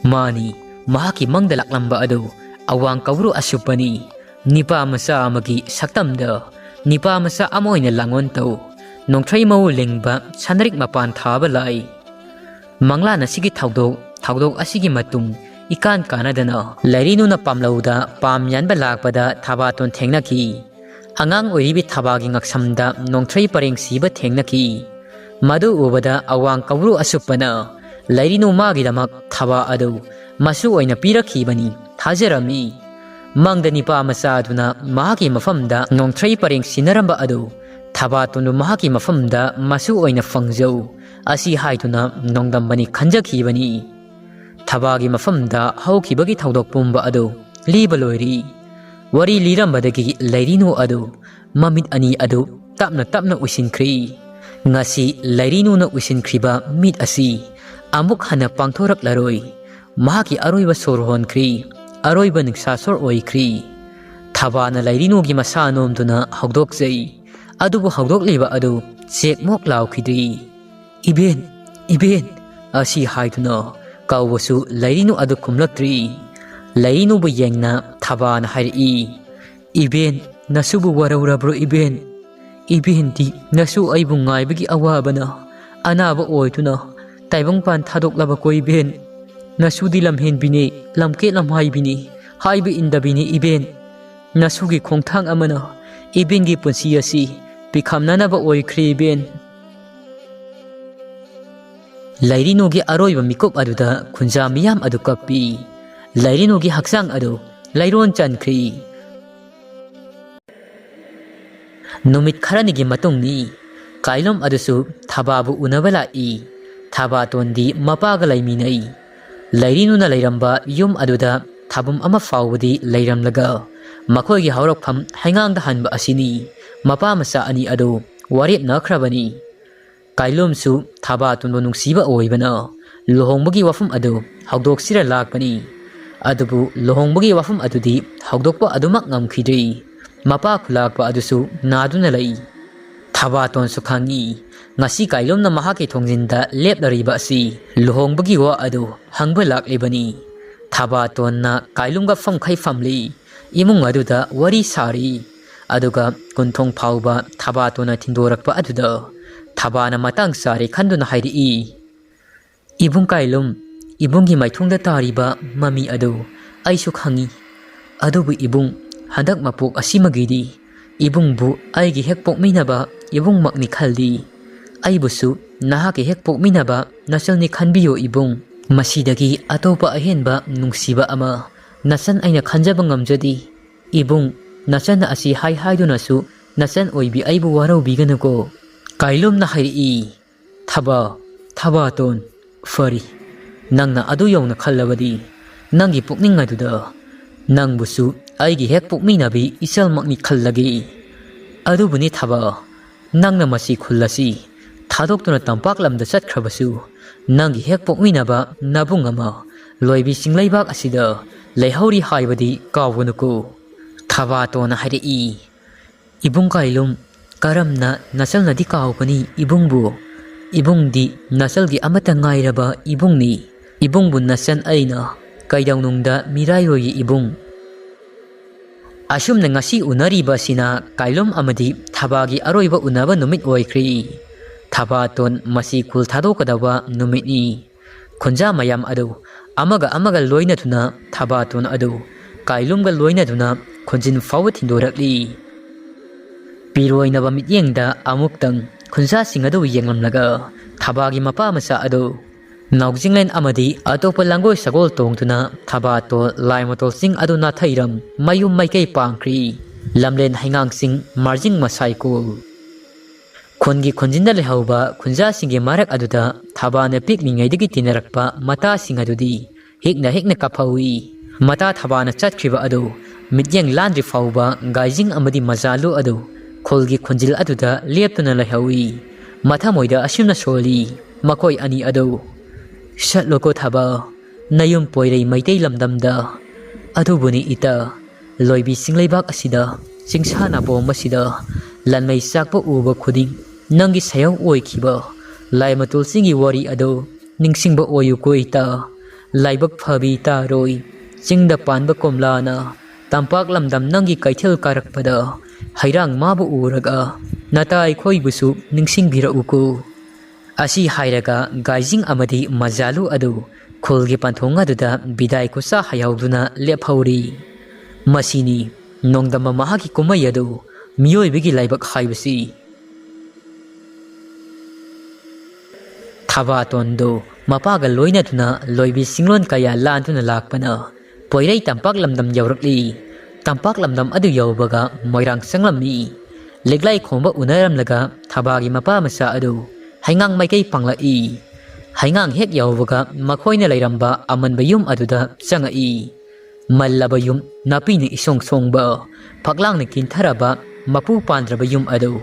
ꯃꯥꯅꯤ, ꯃꯍꯥꯛꯀꯤ ꯃꯪꯗ ꯂꯥꯛꯂꯝꯕ ꯑꯗꯨ ꯑꯋꯥꯡ ꯀꯧꯕ꯭ꯔꯨ ꯑꯁꯨꯞꯄꯅꯤ꯫ ꯅꯤꯄꯥ ꯃꯆꯥ ꯑꯃꯒꯤ ꯁꯛꯇꯝꯗ ꯅꯤꯄꯥ ꯃꯆꯥ ꯑꯃ ꯑꯣꯏꯅ ꯂꯥꯡꯑꯣꯟ ꯇꯧ꯫ ꯅꯣꯡꯊ꯭ꯔꯩ ꯃꯎ ꯂꯤꯡꯕ ꯁꯅꯔꯤꯛ ꯃꯄꯥꯟ ꯊꯥꯕ ꯂꯥꯏ꯫ ꯃꯪꯂꯥꯟ ꯑꯁꯤꯒꯤ ꯊꯧꯗꯣꯛ, ꯊꯧꯗꯣꯛ ꯑꯁꯤꯒꯤ ꯃꯇꯨꯡ ꯏꯀꯥꯟ ꯀꯥꯟꯅꯗꯅ ꯂꯩꯔꯤꯅꯨꯅ ꯄꯥꯝꯂꯧꯗ ꯄꯥꯝ ꯌꯥꯟꯕ ꯂꯥꯛꯄꯗ ꯊꯕꯥꯇꯣꯟ ꯊꯦꯡꯅꯈꯤ꯫ ꯑꯉꯥꯡ ꯑꯣꯏꯔꯤꯕꯤ ꯊꯕꯥꯒꯤ ꯉꯛꯁꯝꯗ ꯅꯣꯡꯊ꯭ꯔꯩ ꯄꯔꯦꯡ ꯁꯤꯕ ꯊꯦꯡꯅꯈꯤ꯫ ꯃꯗꯨ ꯎꯕꯗ ꯑꯋꯥꯡ ꯀꯧꯕ꯭ꯔꯨ ꯑꯁꯨꯞꯄꯅ ꯂꯩꯔꯤꯅꯨ ꯃꯥꯒꯤꯗꯃꯛ ꯊꯕꯥ ꯑꯗꯨ ꯃꯆꯨ ꯑꯣꯏꯅ ꯄꯤꯔꯛꯈꯤꯕꯅꯤ ꯊꯥꯖꯔꯝꯃꯤ꯫ ꯃꯪꯗ ꯅꯤꯄꯥ ꯃꯆꯥ ꯑꯗꯨꯅ ꯃꯍꯥꯛꯀꯤ ꯃꯐꯝꯗ ꯅꯣꯡꯊ꯭ꯔꯩ ꯄꯔꯦꯡ ꯁꯤꯟꯅꯔꯝꯕ ꯑꯗꯨ ꯊꯕꯥꯇꯣꯟꯕꯨ ꯃꯍꯥꯛꯀꯤ ꯃꯐꯝꯗ ꯃꯆꯨ ꯑꯣꯏꯅ ꯐꯪꯖꯧ ꯑꯁꯤ ꯍꯥꯏꯗꯨꯅ ꯅꯣꯡꯗꯝꯕꯅꯤ ꯈꯟꯖꯈꯤꯕꯅꯤ꯫ ꯊꯕꯥꯒꯤ ꯃꯐꯝꯗ ꯍꯧꯈꯤꯕꯒꯤ ꯊꯧꯗꯣꯛ ꯄꯨꯝꯕ ꯑꯗꯨ ꯂꯤꯕ ꯂꯣꯏꯔꯤ꯫ ꯋꯥꯔꯤ ꯂꯤꯔꯝꯕꯗꯒꯤ ꯂꯩꯔꯤꯅꯨ ꯑꯗꯨ ꯃꯃꯤꯠ ꯑꯅꯤ ꯑꯗꯨ ꯇꯞꯅ ꯇꯞꯅ ꯎꯏꯁꯤꯟꯈ꯭ꯔꯤ꯫ ꯉꯁꯤ ꯂꯩꯔꯤꯅꯨꯅ ꯎꯏꯁꯤꯟꯈ꯭ꯔꯤꯕ ꯃꯤꯠ ꯑꯁꯤ ꯑꯃꯨꯛ ꯍꯟꯅ ꯄꯥꯡꯊꯣꯔꯛꯂꯔꯣꯏ꯫ ꯃꯍꯥꯛꯀꯤ ꯑꯔꯣꯏꯕ ꯁꯣꯔ ꯍꯣꯟꯈ꯭ꯔꯤ꯫ ꯑꯔꯣꯏꯕ ꯅꯤꯡꯁꯥ ꯁꯣꯔ ꯑꯣꯏꯈ꯭ꯔꯤ꯫ ꯊꯕꯥꯅ ꯂꯩꯔꯤꯅꯨꯒꯤ ꯃꯁꯥ ꯅꯣꯝꯗꯨꯅ ꯍꯧꯗꯣꯛꯆꯩ꯫ ꯑꯗꯨꯕꯨ ꯍꯧꯗꯣꯛꯂꯤꯕ ꯑꯗꯨ ꯆꯦꯛꯃꯣꯛ ꯂꯥꯎꯈꯤꯗ꯭ꯔꯤ꯫ "ꯏꯕꯦꯟ, ꯏꯕꯦꯟ" ꯑꯁꯤ ꯍꯥꯏꯗꯨꯅ ꯀꯧꯕꯁꯨ ꯂꯩꯔꯤꯅꯨ ꯑꯗꯨ ꯈꯨꯝꯂꯛꯇ꯭ꯔꯤ꯫ ꯂꯩꯔꯤꯅꯨꯕꯨ ꯌꯦꯡꯅ ꯊꯕꯥꯅ ꯍꯥꯏꯔꯛꯏ, "ꯏꯕꯦꯟ, ꯅꯁꯨꯕꯨ ꯋꯥꯔꯧꯔꯕ꯭ꯔꯣ ꯏꯕꯦꯟ? ꯏꯕꯦꯟꯗꯤ ꯅꯁꯨ ꯑꯩꯕꯨ ꯉꯥꯏꯕꯒꯤ ꯑꯋꯥꯕꯅ ꯑꯅꯥꯕ ꯑꯣꯏꯗꯨꯅ ꯇꯥꯏꯕꯪꯄꯥꯟ ꯊꯥꯗꯣꯛꯂꯕꯀꯣ ꯏꯕꯦꯟ? ꯅꯁꯨꯗꯤ ꯂꯝꯍꯦꯟꯕꯤꯅꯤ, ꯂꯝꯀꯦꯠ ꯂꯝꯍꯥꯏꯕꯤꯅꯤ, ꯍꯥꯏꯕ ꯏꯟꯗꯕꯤꯅꯤ ꯏꯕꯦꯟ꯫ ꯅꯁꯨꯒꯤ ꯈꯣꯡꯊꯥꯡ ꯑꯃꯅ ꯏꯕꯦꯟꯒꯤ ꯄꯨꯟꯁꯤ ꯑꯁꯤ ꯄꯤꯈꯝꯅꯅꯕ ꯑꯣꯏꯈ꯭ꯔꯦ ꯏꯕꯦꯟ"꯫ ꯂꯩꯔꯤꯅꯨꯒꯤ ꯑꯔꯣꯏꯕ ꯃꯤꯀꯨꯞ ꯑꯗꯨꯗ ꯈꯨꯟꯖꯥ ꯃꯤꯌꯥꯝ ꯑꯗꯨ ꯀꯞꯄꯤ꯫ ꯂꯩꯔꯤꯅꯨꯒꯤ ꯍꯛꯆꯥꯡ ꯑꯗꯨ ꯂꯩꯔꯣꯟ ꯆꯟꯈ꯭ꯔꯤ꯫ ꯅꯨꯃꯤꯠ ꯈꯔꯅꯤꯒꯤ ꯃꯇꯨꯡꯅꯤ꯫ ꯀꯥꯏꯂꯣꯝ ꯑꯗꯨꯁꯨ ꯊꯕꯥꯕꯨ ꯎꯅꯕ ꯂꯥꯛꯏ꯫ ꯊꯕꯥꯇꯣꯟꯗꯤ ꯃꯄꯥꯒ ꯂꯩꯃꯤꯟꯅꯩ꯫ ꯂꯩꯔꯤꯅꯨꯅ ꯂꯩꯔꯝꯕ ꯌꯨꯝ ꯑꯗꯨꯗ ꯊꯥꯕꯨꯝ ꯑꯃ ꯐꯥꯎꯕꯗꯤ ꯂꯩꯔꯝꯂꯒ ꯃꯈꯣꯏꯒꯤ ꯍꯧꯔꯛꯐꯝ ꯍꯩꯉꯥꯡꯗ ꯍꯟꯕ ꯑꯁꯤꯅꯤ꯫ ꯃꯄꯥ ꯃꯆꯥ ꯑꯅꯤ ꯑꯗꯨ ꯋꯥꯔꯦꯞꯅꯈ꯭ꯔꯕꯅꯤ꯫ ꯀꯥꯏꯂꯣꯝꯁꯨ ꯊꯕꯥꯇꯣꯟꯕꯨ ꯅꯨꯡꯁꯤꯕ ꯑꯣꯏꯕꯅ ꯂꯨꯍꯣꯡꯕꯒꯤ ꯋꯥꯐꯝ ꯑꯗꯨ ꯍꯧꯗꯣꯛꯁꯤꯔ ꯂꯥꯛꯄꯅꯤ꯫ ꯑꯗꯨꯕꯨ ꯂꯨꯍꯣꯡꯕꯒꯤ ꯋꯥꯐꯝ ꯑꯗꯨꯗꯤ ꯍꯧꯗꯣꯛꯄ ꯑꯗꯨꯃꯛ ꯉꯝꯈꯤꯗ꯭ꯔꯤ꯫ ꯃꯄꯥ ꯈꯨꯂꯥꯛꯄ ꯑꯗꯨꯁꯨ ꯅꯥꯗꯨꯅ ꯂꯩ꯫ ꯊꯕꯥꯇꯣꯟꯁꯨ ꯈꯪꯏ, ꯉꯁꯤ ꯀꯥꯏꯂꯨꯝꯅ ꯃꯍꯥꯛꯀꯤ ꯊꯣꯡꯖꯤꯟꯗ ꯂꯦꯞꯂꯔꯤꯕ ꯑꯁꯤ ꯂꯨꯍꯣꯡꯕꯒꯤ ꯋꯥ ꯑꯗꯨ ꯍꯪꯕ ꯂꯥꯛꯂꯤꯕꯅꯤ꯫ ꯊꯕꯥꯇꯣꯟꯅ ꯀꯥꯏꯂꯨꯝꯒ ꯐꯝꯈꯩ ꯐꯝꯂꯤ꯫ ꯏꯃꯨꯡ ꯑꯗꯨꯗ ꯋꯥꯔꯤ ꯁꯥꯔꯤ꯫ ꯑꯗꯨꯒ ꯀꯨꯟꯊꯣꯡ ꯐꯥꯎꯕ ꯊꯕꯥꯇꯣꯟꯅ ꯊꯤꯟꯗꯣꯔꯛꯄ ꯑꯗꯨꯗ ꯊꯕꯥꯅ ꯃꯇꯥꯡ ꯆꯥꯔꯦ ꯈꯟꯗꯨꯅ ꯍꯥꯏꯔꯛꯏ, "ꯏꯕꯨꯡ ꯀꯥꯏꯂꯨꯝ, ꯏꯕꯨꯡꯒꯤ ꯃꯥꯏꯊꯣꯡꯗ ꯇꯥꯔꯤꯕ ꯃꯃꯤ ꯑꯗꯨ ꯑꯩꯁꯨ ꯈꯪꯏ꯫ ꯑꯗꯨꯕꯨ ꯏꯕꯨꯡ, ꯍꯟꯗꯛ ꯃꯄꯣꯛ ꯑꯁꯤꯃꯒꯤꯗꯤ ꯏꯕꯨꯡꯕꯨ ꯑꯩꯒꯤ ꯍꯦꯛ ꯄꯣꯛꯃꯤꯟꯅꯕ ꯏꯕꯨꯡꯃꯛꯅꯤ ꯈꯜꯂꯤ꯫ ꯑꯩꯕꯨꯁꯨ ꯅꯍꯥꯛꯀꯤ ꯍꯦꯛ ꯄꯣꯛꯃꯤꯟꯅꯕ ꯅꯆꯜꯅꯤ ꯈꯟꯕꯤꯌꯨ ꯏꯕꯨꯡ꯫ ꯃꯁꯤꯗꯒꯤ ꯑꯇꯣꯞꯄ ꯑꯍꯦꯟꯕ ꯅꯨꯡꯁꯤꯕ ꯑꯃ ꯅꯆꯟ ꯑꯩꯅ ꯈꯟꯖꯕ ꯉꯝꯖꯗꯦ꯫ ꯏꯕꯨꯡ, ꯅꯆꯟ ꯑꯁꯤ ꯍꯥꯏ ꯍꯥꯏꯗꯨꯅꯁꯨ ꯅꯆꯟ ꯑꯣꯏꯕꯤ ꯑꯩꯕꯨ ꯋꯥꯔꯧꯕꯤꯒꯅꯨꯀꯣ꯫" ꯀꯥꯏꯂꯨꯝꯅ ꯍꯥꯏꯔꯛꯏ, "ꯊꯕꯥ, ꯊꯕꯥꯇꯣꯟ, ꯐꯔꯤ꯫ ꯅꯪꯅ ꯑꯗꯨ ꯌꯧꯅ ꯈꯜꯂꯕꯗꯤ, ꯅꯪꯒꯤ ꯄꯨꯛꯅꯤꯡ ꯑꯗꯨꯗ ꯅꯪꯕꯨꯁꯨ ꯑꯩꯒꯤ ꯍꯦꯛ ꯄꯣꯛꯃꯤꯟꯅꯕꯤ ꯏꯆꯜꯃꯛꯅꯤ ꯈꯜꯂꯒꯦ꯫ ꯑꯗꯨꯕꯨꯅꯤ ꯊꯕꯥ, ꯅꯪꯅ ꯃꯁꯤ ꯈꯨꯜ ꯑꯁꯤ ꯊꯥꯗꯣꯛꯇꯨꯅ ꯇꯝꯄꯥꯛ ꯂꯝꯗ ꯆꯠꯈ꯭ꯔꯕꯁꯨ, ꯅꯪꯒꯤ ꯍꯦꯛ ꯄꯣꯛꯃꯤꯟꯅꯕ ꯅꯕꯨꯡ ꯑꯃ ꯂꯣꯏꯕꯤ ꯆꯤꯡꯂꯩꯕꯥꯛ ꯑꯁꯤꯗ ꯂꯩꯍꯧꯔꯤ ꯍꯥꯏꯕꯗꯤ ꯀꯥꯎꯒꯅꯨꯀꯣ꯫" ꯊꯕꯥꯇꯣꯟꯅ ꯍꯥꯏꯔꯛꯏ, "ꯏꯕꯨꯡ ꯀꯥꯏꯂꯨꯝ, ꯀꯔꯝꯅ ꯅꯆꯜꯅꯗꯤ ꯀꯥꯎꯒꯅꯤ ꯏꯕꯨꯡꯕꯨ? ꯏꯕꯨꯡꯗꯤ ꯅꯆꯜꯒꯤ ꯑꯃꯠꯇ ꯉꯥꯏꯔꯕ ꯏꯕꯨꯡꯅꯤ꯫ ꯏꯕꯨꯡꯕꯨ ꯅꯆꯟ ꯑꯩꯅ ꯀꯩꯗꯧꯅꯨꯡꯗ ꯃꯤꯔꯥꯏꯔꯣꯏꯌꯦ ꯏꯕꯨꯡ꯫" ꯑꯁꯨꯝꯅ ꯉꯁꯤ ꯎꯅꯔꯤꯕ ꯑꯁꯤꯅ ꯀꯥꯏꯂꯨꯝ ꯑꯃꯗꯤ ꯊꯕꯥꯒꯤ ꯑꯔꯣꯏꯕ ꯎꯅꯕ ꯅꯨꯃꯤꯠ ꯑꯣꯏꯈ꯭ꯔꯦ꯫ ꯊꯕꯥꯇꯣꯟ ꯃꯁꯤ ꯈꯨꯜ ꯊꯥꯗꯣꯛꯀꯗꯕ ꯅꯨꯃꯤꯠꯅꯤ꯫ ꯈꯨꯟꯖꯥ ꯃꯌꯥꯝ ꯑꯗꯨ ꯑꯃꯒ ꯑꯃꯒ ꯂꯣꯏꯅꯗꯨꯅ ꯊꯕꯥꯇꯣꯟ ꯑꯗꯨ ꯀꯥꯏꯂꯨꯝꯒ ꯂꯣꯏꯅꯗꯨꯅ ꯈꯨꯟꯖꯤꯟ ꯐꯥꯎꯕ ꯊꯤꯟꯗꯣꯔꯛꯂꯤ꯫ ꯄꯤꯔꯣꯏꯅꯕ ꯃꯤꯠꯌꯦꯡꯗ ꯑꯃꯨꯛꯇꯪ ꯈꯨꯟꯖꯥꯁꯤꯡ ꯑꯗꯨ ꯌꯦꯡꯂꯝꯂꯒ ꯊꯕꯥꯒꯤ ꯃꯄꯥ ꯃꯆꯥ ꯑꯗꯨ ꯅꯥꯎꯖꯤꯡꯂꯦꯟ ꯑꯃꯗꯤ ꯑꯇꯣꯞꯄ ꯂꯥꯡꯒꯣꯏ ꯁꯒꯣꯜ ꯇꯣꯡꯗꯨꯅ ꯊꯕꯥꯇꯣꯜ ꯂꯥꯏꯃꯇꯣꯜ ꯆꯤꯡ ꯑꯗꯨ ꯅꯥꯊꯩꯔꯝ ꯃꯌꯨꯝ ꯃꯥꯏꯀꯩ ꯄꯥꯡꯈ꯭ꯔꯤ꯫ ꯂꯝꯂꯦꯟ ꯍꯩꯉꯥꯡꯁꯤꯡ ꯃꯥꯔꯖꯤꯡ ꯃꯁꯥꯏꯀꯣꯜ꯫ ꯈꯨꯟꯒꯤ ꯈꯨꯟꯖꯤꯟꯗ ꯂꯩꯍꯧꯕ ꯈꯨꯟꯖꯥꯁꯤꯡꯒꯤ ꯃꯔꯛ ꯑꯗꯨꯗ ꯊꯕꯥꯅ ꯄꯤꯛꯂꯤꯉꯩꯗꯒꯤ ꯇꯤꯟꯅꯔꯛꯄ ꯃꯇꯥꯁꯤꯡ ꯑꯗꯨꯗꯤ ꯍꯤꯛꯅ ꯍꯤꯛꯅ ꯀꯞꯍꯧꯏ꯫ ꯃꯇꯥ ꯊꯕꯥꯅ ꯆꯠꯈ꯭ꯔꯤꯕ ꯑꯗꯨ ꯃꯤꯠꯌꯦꯡ ꯂꯥꯟꯗ꯭ꯔꯤ ꯐꯥꯎꯕ ꯒꯥꯏꯖꯤꯡ ꯑꯃꯗꯤ ꯃꯖꯥꯂꯨ ꯑꯗꯨ ꯈꯨꯜꯒꯤ ꯈꯨꯟꯖꯤꯜ ꯑꯗꯨꯗ ꯂꯦꯞꯇꯨꯅ ꯂꯩꯍꯧꯏ꯫ ꯃꯊꯃꯣꯏꯗ ꯑꯁꯨꯝꯅ ꯁꯣꯜꯂꯤ, ꯃꯈꯣꯏ ꯑꯅꯤ ꯑꯗꯨ, "ꯆꯠꯂꯣꯀꯣ ꯊꯕꯥ, ꯅꯌꯨꯝ ꯄꯣꯏꯔꯩ ꯃꯩꯇꯩ ꯂꯝꯗꯝꯗ꯫ ꯑꯗꯨꯕꯨꯅꯤ ꯏꯇꯥ, ꯂꯣꯏꯕꯤ ꯆꯤꯡꯂꯩꯕꯥꯛ ꯑꯁꯤꯗ, ꯆꯤꯡꯁꯥ ꯅꯥꯄꯣꯝ ꯑꯁꯤꯗ ꯂꯥꯟꯃꯩ ꯆꯥꯛꯄ ꯎꯕ ꯈꯨꯗꯤꯡ ꯅꯪꯒꯤ ꯁꯥꯏꯌꯣꯡ ꯑꯣꯏꯈꯤꯕ ꯂꯥꯏꯃ ꯇꯨꯜꯁꯤꯡꯒꯤ ꯋꯥꯔꯤ ꯑꯗꯨ ꯅꯤꯡꯁꯤꯡꯕ ꯑꯣꯏꯌꯨꯀꯣ ꯏꯇꯥ꯫ ꯂꯥꯏꯕꯛ ꯐꯕꯤ ꯇꯥꯔꯣꯏ꯫ ꯆꯤꯡꯗ ꯄꯥꯟꯕ ꯀꯣꯝꯂꯥꯅ ꯇꯝꯄꯥꯛ ꯂꯝꯗꯝ ꯅꯪꯒꯤ ꯀꯩꯊꯦꯜ ꯀꯥꯔꯛꯄꯗ ꯍꯩꯔꯥꯡ ꯃꯥꯕꯨ ꯎꯔꯒ ꯅꯇꯥ ꯑꯩꯈꯣꯏꯕꯨꯁꯨ ꯅꯤꯡꯁꯤꯡꯕꯤꯔꯛꯎꯀꯣ꯫ ꯑꯁꯤ ꯍꯥꯏꯔꯒ ꯒꯥꯏꯖꯤꯡ ꯑꯃꯗꯤ ꯃꯖꯥꯂꯨ ꯑꯗꯨ ꯈꯨꯜꯒꯤ ꯄꯟꯊꯨꯡ ꯑꯗꯨꯗ ꯕꯤꯗꯥꯏ ꯈꯨꯠꯁꯥ ꯍꯩꯍꯧꯗꯨꯅ ꯂꯦꯞꯍꯧꯔꯤ꯫ ꯃꯁꯤꯅꯤ ꯅꯣꯡꯗꯝꯕ ꯃꯍꯥꯛꯀꯤ ꯀꯨꯝꯍꯩ ꯑꯗꯨ ꯃꯤꯑꯣꯏꯕꯒꯤ ꯂꯥꯏꯕꯛ ꯍꯥꯏꯕꯁꯤ꯫ ꯊꯕꯥꯇꯣꯟꯗꯨ ꯃꯄꯥꯒ ꯂꯣꯏꯅꯗꯨꯅ ꯂꯣꯏꯕꯤ ꯆꯤꯡꯂꯣꯟ ꯀꯌꯥ ꯂꯥꯟꯗꯨꯅ ꯂꯥꯛꯄꯅ ꯄꯣꯏꯔꯩ ꯇꯝꯄꯥꯛ ꯂꯝꯗꯝ ꯌꯧꯔꯛꯂꯤ꯫ ꯇꯝꯄꯥꯛ ꯂꯝꯗꯝ ꯑꯗꯨ ꯌꯧꯕꯒ ꯃꯣꯏꯔꯥꯡ ꯆꯪꯂꯝꯃꯤ꯫ ꯂꯤꯛꯂꯥꯏ ꯈꯣꯝꯕ ꯎꯅꯔꯝꯂꯒ ꯊꯕꯥꯒꯤ ꯃꯄꯥ ꯃꯆꯥ ꯑꯗꯨ ꯍꯩꯉꯥꯡ ꯃꯥꯏꯀꯩ ꯄꯥꯡꯂꯛꯏ꯫ ꯍꯩꯉꯥꯡ ꯍꯦꯛ ꯌꯧꯕꯒ ꯃꯈꯣꯏꯅ ꯂꯩꯔꯝꯕ ꯑꯃꯟꯕ ꯌꯨꯝ ꯑꯗꯨꯗ ꯆꯪꯉꯛꯏ꯫ ꯃꯜꯂꯕ ꯌꯨꯝ, ꯅꯥꯄꯤꯅ ꯏꯁꯣꯡ ꯁꯣꯡꯕ, ꯐꯛꯂꯥꯡꯅ ꯀꯤꯟꯊꯔꯕ, ꯃꯄꯨ ꯄꯥꯟꯗ꯭ꯔꯕ ꯌꯨꯝ ꯑꯗꯨ꯫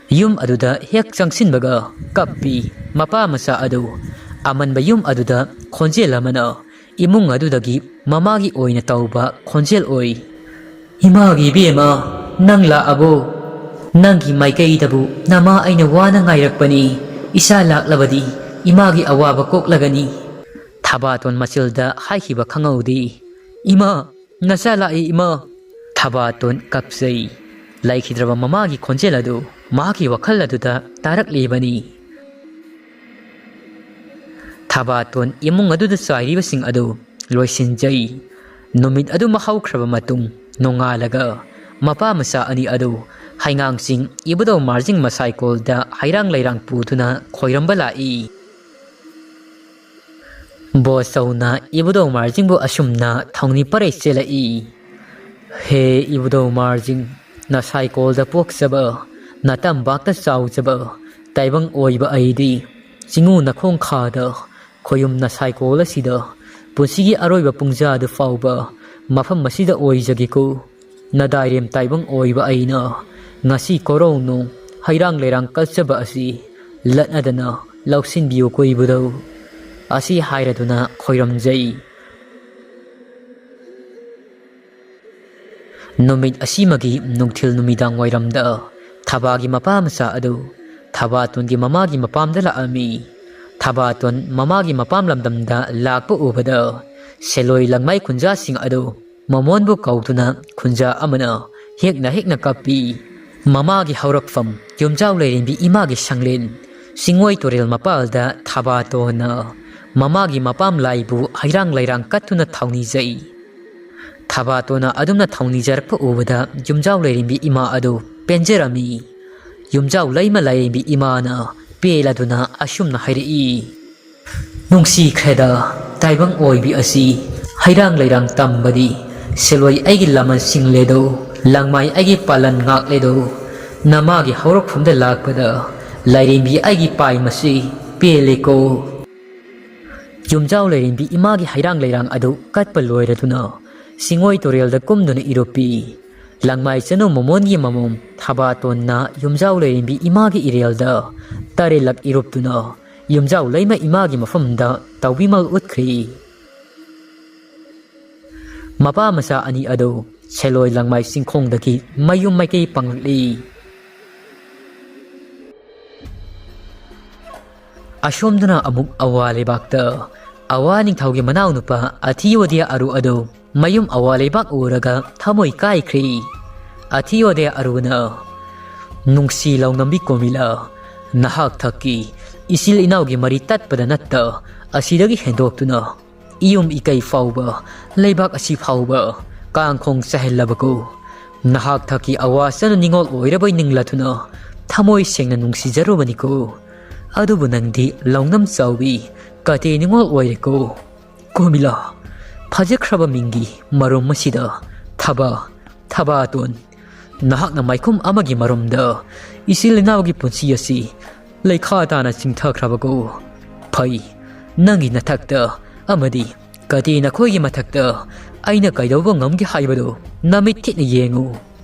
ꯌꯨꯝ ꯑꯗꯨꯗ ꯍꯦꯛ ꯆꯪꯁꯤꯟꯕꯒ ꯀꯞꯄꯤ꯫ ꯃꯄꯥ ꯃꯆꯥ ꯑꯗꯨ ꯑꯃꯟꯕ ꯌꯨꯝ ꯑꯗꯨꯗ ꯈꯣꯟꯖꯦꯜ ꯑꯃꯅ ꯏꯃꯨꯡ ꯑꯗꯨꯗꯒꯤ ꯃꯃꯥꯒꯤ ꯑꯣꯏꯅ ꯇꯧꯕ ꯈꯣꯟꯖꯦꯜ ꯑꯣꯏ꯫ "ꯏꯃꯥꯒꯤ ꯏꯕꯦꯝꯃ, ꯅꯪ ꯂꯥꯛꯑꯕꯣ? ꯅꯪꯒꯤ ꯃꯥꯏꯀꯩꯗꯕꯨ ꯅꯃꯥ ꯑꯩꯅ ꯋꯥꯅ ꯉꯥꯏꯔꯛꯄꯅꯤ꯫ ꯏꯆꯥ ꯂꯥꯛꯂꯕꯗꯤ ꯏꯃꯥꯒꯤ ꯑꯋꯥꯕ ꯀꯣꯛꯂꯒꯅꯤ꯫" ꯊꯕꯥꯇꯣꯟ ꯃꯆꯤꯜꯗ ꯍꯥꯏꯈꯤꯕ ꯈꯪꯍꯧꯗꯦ꯫ "ꯏꯃꯥ, ꯅꯆꯥ ꯂꯥꯛꯏ ꯏꯃꯥ!" ꯊꯕꯥꯇꯣꯟ ꯀꯞꯆꯩ꯫ ꯂꯩꯈꯤꯗ꯭ꯔꯕ ꯃꯃꯥꯒꯤ ꯈꯣꯟꯖꯦꯜ ꯑꯗꯨ ꯃꯍꯥꯛꯀꯤ ꯋꯥꯈꯜ ꯑꯗꯨꯗ ꯇꯥꯔꯛꯂꯤꯕꯅꯤ꯫ ꯊꯕꯥꯇꯣꯟ ꯏꯃꯨꯡ ꯑꯗꯨꯗ ꯆꯥꯏꯔꯤꯕꯁꯤꯡ ꯑꯗꯨ ꯂꯣꯏꯁꯤꯟꯖꯩ꯫ ꯅꯨꯃꯤꯠ ꯑꯗꯨꯃ ꯍꯧꯈ꯭ꯔꯕ ꯃꯇꯨꯡ, ꯅꯣꯡꯉꯥꯜꯂꯒ ꯃꯄꯥ ꯃꯆꯥ ꯑꯅꯤ ꯑꯗꯨ ꯍꯩꯉꯥꯡ ꯆꯤꯡ ꯏꯕꯨꯙꯧ ꯃꯥꯔꯖꯤꯡ ꯃꯁꯥꯏꯀꯣꯜꯗ ꯍꯩꯔꯥꯡ ꯂꯩꯔꯥꯡ ꯄꯨꯗꯨꯅ ꯈꯣꯏꯔꯝꯕ ꯂꯥꯛꯏ꯫ ꯕꯣꯁ ꯆꯧꯅ ꯏꯕꯨꯙꯧ ꯃꯥꯔꯖꯤꯡꯕꯨ ꯑꯁꯨꯝꯅ ꯊꯧꯅꯤ ꯄꯔꯩ ꯆꯦꯜꯂꯛꯏ꯫ "ꯍꯦ ꯏꯕꯨꯙꯧ ꯃꯥꯔꯖꯤꯡ, ꯅꯁꯥꯏꯀꯣꯜꯗ ꯄꯣꯛꯆꯕ, ꯅꯇꯝꯄꯥꯛꯇ ꯆꯥꯎꯖꯕ ꯇꯥꯏꯕꯪ ꯑꯣꯏꯕ ꯑꯩꯗꯤ ꯆꯤꯡꯉꯨ ꯅꯈꯣꯡ ꯈꯥꯗ ꯈꯣꯌꯨꯝ ꯅꯁꯥꯏꯀꯣꯜ ꯑꯁꯤꯗ ꯄꯨꯟꯁꯤꯒꯤ ꯑꯔꯣꯏꯕ ꯄꯨꯡꯖꯥꯗꯨ ꯐꯥꯎꯕ ꯃꯐꯝ ꯑꯁꯤꯗ ꯑꯣꯏꯖꯒꯦꯀꯣ꯫ ꯅꯗꯥꯏꯔꯦꯝ ꯇꯥꯏꯕꯪ ꯑꯣꯏꯕ ꯑꯩꯅ ꯉꯁꯤ ꯀꯣꯔꯧꯅꯨꯡ ꯍꯩꯔꯥꯡ ꯂꯩꯔꯥꯡ ꯀꯠꯆꯕ ꯑꯁꯤ ꯂꯠꯅꯗꯅ ꯂꯧꯁꯤꯟꯕꯤꯌꯨꯀꯣ ꯏꯕꯨꯙꯧ꯫" ꯑꯁꯤ ꯍꯥꯏꯔꯗꯨꯅ ꯈꯣꯏꯔꯝꯖꯩ꯫ ꯅꯨꯃꯤꯠ ꯑꯁꯤꯃꯒꯤ ꯅꯨꯡꯊꯤꯜ ꯅꯨꯃꯤꯗꯥꯡ ꯋꯥꯏꯔꯝꯗ ꯊꯕꯥꯒꯤ ꯃꯄꯥ ꯃꯆꯥ ꯑꯗꯨ ꯊꯕꯥꯇꯣꯟꯒꯤ ꯃꯃꯥꯒꯤ ꯃꯄꯥꯝꯗ ꯂꯥꯛꯑꯝꯃꯤ꯫ ꯊꯕꯥꯇꯣꯟ ꯃꯃꯥꯒꯤ ꯃꯄꯥꯝ ꯂꯝꯗꯝꯗ ꯂꯥꯛꯄ ꯎꯕꯗ ꯁꯦꯂꯣꯏ ꯂꯪꯃꯥꯏ ꯈꯨꯟꯖꯥꯁꯤꯡ ꯑꯗꯨ ꯃꯃꯣꯟꯕꯨ ꯀꯧꯗꯨꯅ ꯈꯨꯟꯖꯥ ꯑꯃꯅ ꯍꯦꯛꯅ ꯍꯦꯛꯅ ꯀꯞꯄꯤ꯫ ꯃꯃꯥꯒꯤ ꯍꯧꯔꯛꯐꯝ ꯌꯨꯝꯖꯥꯎ ꯂꯩꯔꯦꯝꯕꯤ ꯏꯃꯥꯒꯤ ꯁꯪꯂꯦꯟ ꯆꯤꯡꯉꯣꯏ ꯇꯨꯔꯦꯜ ꯃꯄꯥꯜꯗ ꯊꯕꯥꯇꯣꯟꯅ ꯃꯃꯥꯒꯤ ꯃꯄꯥꯝ ꯂꯥꯏꯕꯨ ꯍꯩꯔꯥꯡ ꯂꯩꯔꯥꯡ ꯀꯠꯇꯨꯅ ꯊꯧꯅꯤꯖꯩ꯫ ꯊꯕꯥꯇꯣꯟꯅ ꯑꯗꯨꯝꯅ ꯊꯧꯅꯤꯖꯔꯛꯄ ꯎꯕꯗ ꯌꯨꯝꯖꯥꯎ ꯂꯩꯔꯦꯝꯕꯤ ꯏꯃꯥ ꯑꯗꯨ ꯄꯦꯟꯖꯔꯝꯃꯤ꯫ ꯌꯨꯝꯖꯥꯎ ꯂꯩꯃ ꯂꯩꯔꯦꯝꯕꯤ ꯏꯃꯥꯅ ꯄꯦꯜꯂꯗꯨꯅ ꯑꯁꯨꯝꯅ ꯍꯥꯏꯔꯛꯏ, "ꯅꯨꯡꯁꯤꯈ꯭ꯔꯦꯗ ꯇꯥꯏꯕꯪ ꯑꯣꯏꯕꯤ ꯑꯁꯤ, ꯍꯩꯔꯥꯡ ꯂꯩꯔꯥꯡ ꯇꯝꯕꯗꯤ ꯁꯦꯂꯣꯏ ꯑꯩꯒꯤ ꯂꯃꯟ ꯁꯤꯡꯂꯦꯗꯣ, ꯂꯪꯃꯥꯏ ꯑꯩꯒꯤ ꯄꯥꯂꯟ ꯉꯥꯛꯂꯦꯗꯣ, ꯅꯃꯥꯒꯤ ꯍꯧꯔꯛꯐꯝꯗ ꯂꯥꯛꯄꯗ ꯂꯥꯏꯔꯦꯝꯕꯤ ꯑꯩꯒꯤ ꯄꯥꯏ ꯃꯁꯤ ꯄꯦꯜꯂꯦꯀꯣ"꯫ ꯌꯨꯝꯖꯥꯎ ꯂꯩꯔꯦꯝꯕꯤ ꯏꯃꯥꯒꯤ ꯍꯩꯔꯥꯡ ꯂꯩꯔꯥꯡ ꯑꯗꯨ ꯀꯠꯄ ꯂꯣꯏꯔꯗꯨꯅ ꯁꯤꯡꯉꯣꯏ ꯇꯨꯔꯦꯜꯗ ꯀꯨꯝꯗꯨꯅ ꯏꯔꯨꯞꯄꯤ꯫ ꯂꯪꯃꯥꯏ ꯆꯅꯨ ꯃꯃꯣꯟꯒꯤ ꯃꯃꯣꯝ ꯊꯕꯥꯇꯣꯟꯅ ꯌꯨꯝꯖꯥꯎ ꯂꯩꯔꯦꯝꯕꯤ ꯏꯃꯥꯒꯤ ꯏꯔꯦꯜꯗ ꯇꯔꯦꯠꯂꯛ ꯏꯔꯨꯞꯇꯨꯅ ꯌꯨꯝꯖꯥꯎ ꯂꯩꯃ ꯏꯃꯥꯒꯤ ꯃꯐꯝꯗ ꯇꯧꯕꯤꯃꯜ ꯎꯠꯈ꯭ꯔꯤ꯫ ꯃꯄꯥ ꯃꯆꯥ ꯑꯅꯤ ꯑꯗꯨ ꯁꯦꯂꯣꯏ ꯂꯪꯃꯥꯏ ꯆꯤꯡꯈꯣꯡꯗꯒꯤ ꯃꯌꯨꯝ ꯃꯥꯏꯀꯩ ꯄꯥꯡꯂꯛꯂꯤ꯫ ꯑꯁꯣꯝꯗꯅ ꯑꯃꯨꯛ ꯑꯋꯥ ꯂꯩꯕꯥꯛꯇ ꯑꯋꯥ ꯅꯤꯡꯊꯧꯒꯤ ꯃꯅꯥꯎꯅꯨꯄꯥ ꯑꯊꯤꯌꯣꯗꯤꯌꯥ ꯑꯔꯨ ꯑꯗꯨ ꯃꯌꯨꯝ ꯑꯋꯥ ꯂꯩꯕꯥꯛ ꯎꯔꯒ ꯊꯃꯣꯏ ꯀꯥꯏꯈ꯭ꯔꯦ꯫ ꯑꯊꯤꯌꯣꯗꯤꯌꯥ ꯑꯔꯨꯅ, "ꯅꯨꯡꯁꯤ ꯂꯧꯅꯝꯕꯤ ꯀꯣꯃꯤꯂꯥ, ꯅꯍꯥꯛ ꯊꯛꯀꯤ ꯏꯆꯤꯜ ꯏꯅꯥꯎꯒꯤ ꯃꯔꯤ ꯇꯠꯄꯗ ꯅꯠꯇ ꯑꯁꯤꯗꯒꯤ ꯍꯦꯟꯗꯣꯛꯇꯨꯅ ꯏꯌꯨꯝ ꯏꯀꯩ ꯐꯥꯎꯕ, ꯂꯩꯕꯥꯛ ꯑꯁꯤ ꯐꯥꯎꯕ ꯀꯥꯡꯈꯣꯡ ꯆꯥꯏꯍꯜꯂꯕꯀꯣ꯫ ꯅꯍꯥꯛ ꯊꯛꯀꯤ ꯑꯋꯥ ꯆꯅ ꯅꯤꯡꯉꯣꯜ ꯑꯣꯏꯔꯕꯣꯏ ꯅꯤꯡꯂꯗꯨꯅ ꯊꯃꯣꯏ ꯁꯦꯡꯅ ꯅꯨꯡꯁꯤꯖꯔꯨꯕꯅꯤꯀꯣ꯫ ꯑꯗꯨꯕꯨ ꯅꯪꯗꯤ ꯂꯧꯅꯝ ꯆꯥꯎꯕꯤ ꯀꯇꯦ ꯅꯤꯡꯉꯣꯜ ꯑꯣꯏꯔꯦꯀꯣ꯫ ꯀꯣꯃꯤꯂꯥ, ꯐꯖꯈ꯭ꯔꯕ ꯃꯤꯡꯒꯤ ꯃꯔꯨꯝ ꯑꯁꯤꯗ ꯊꯕ, ꯊꯕꯥꯇꯣꯟ, ꯅꯍꯥꯛꯅ ꯃꯥꯏꯈꯨꯝ ꯑꯃꯒꯤ ꯃꯔꯨꯝꯗ ꯏꯆꯤꯜ ꯏꯅꯥꯎꯒꯤ ꯄꯨꯟꯁꯤ ꯑꯁꯤ ꯂꯩꯈꯥ ꯇꯥꯅ ꯆꯤꯡꯊꯈ꯭ꯔꯕꯀꯣ꯫ ꯐꯩ, ꯅꯪꯒꯤ ꯅꯊꯛꯇ ꯑꯃꯗꯤ ꯀꯇꯤ ꯅꯈꯣꯏꯒꯤ ꯃꯊꯛꯇ ꯑꯩꯅ ꯀꯩꯗꯧꯕ ꯉꯝꯒꯦ ꯍꯥꯏꯕꯗꯨ ꯅꯃꯤꯠ ꯊꯤꯠꯅ ꯌꯦꯡꯉꯨ꯫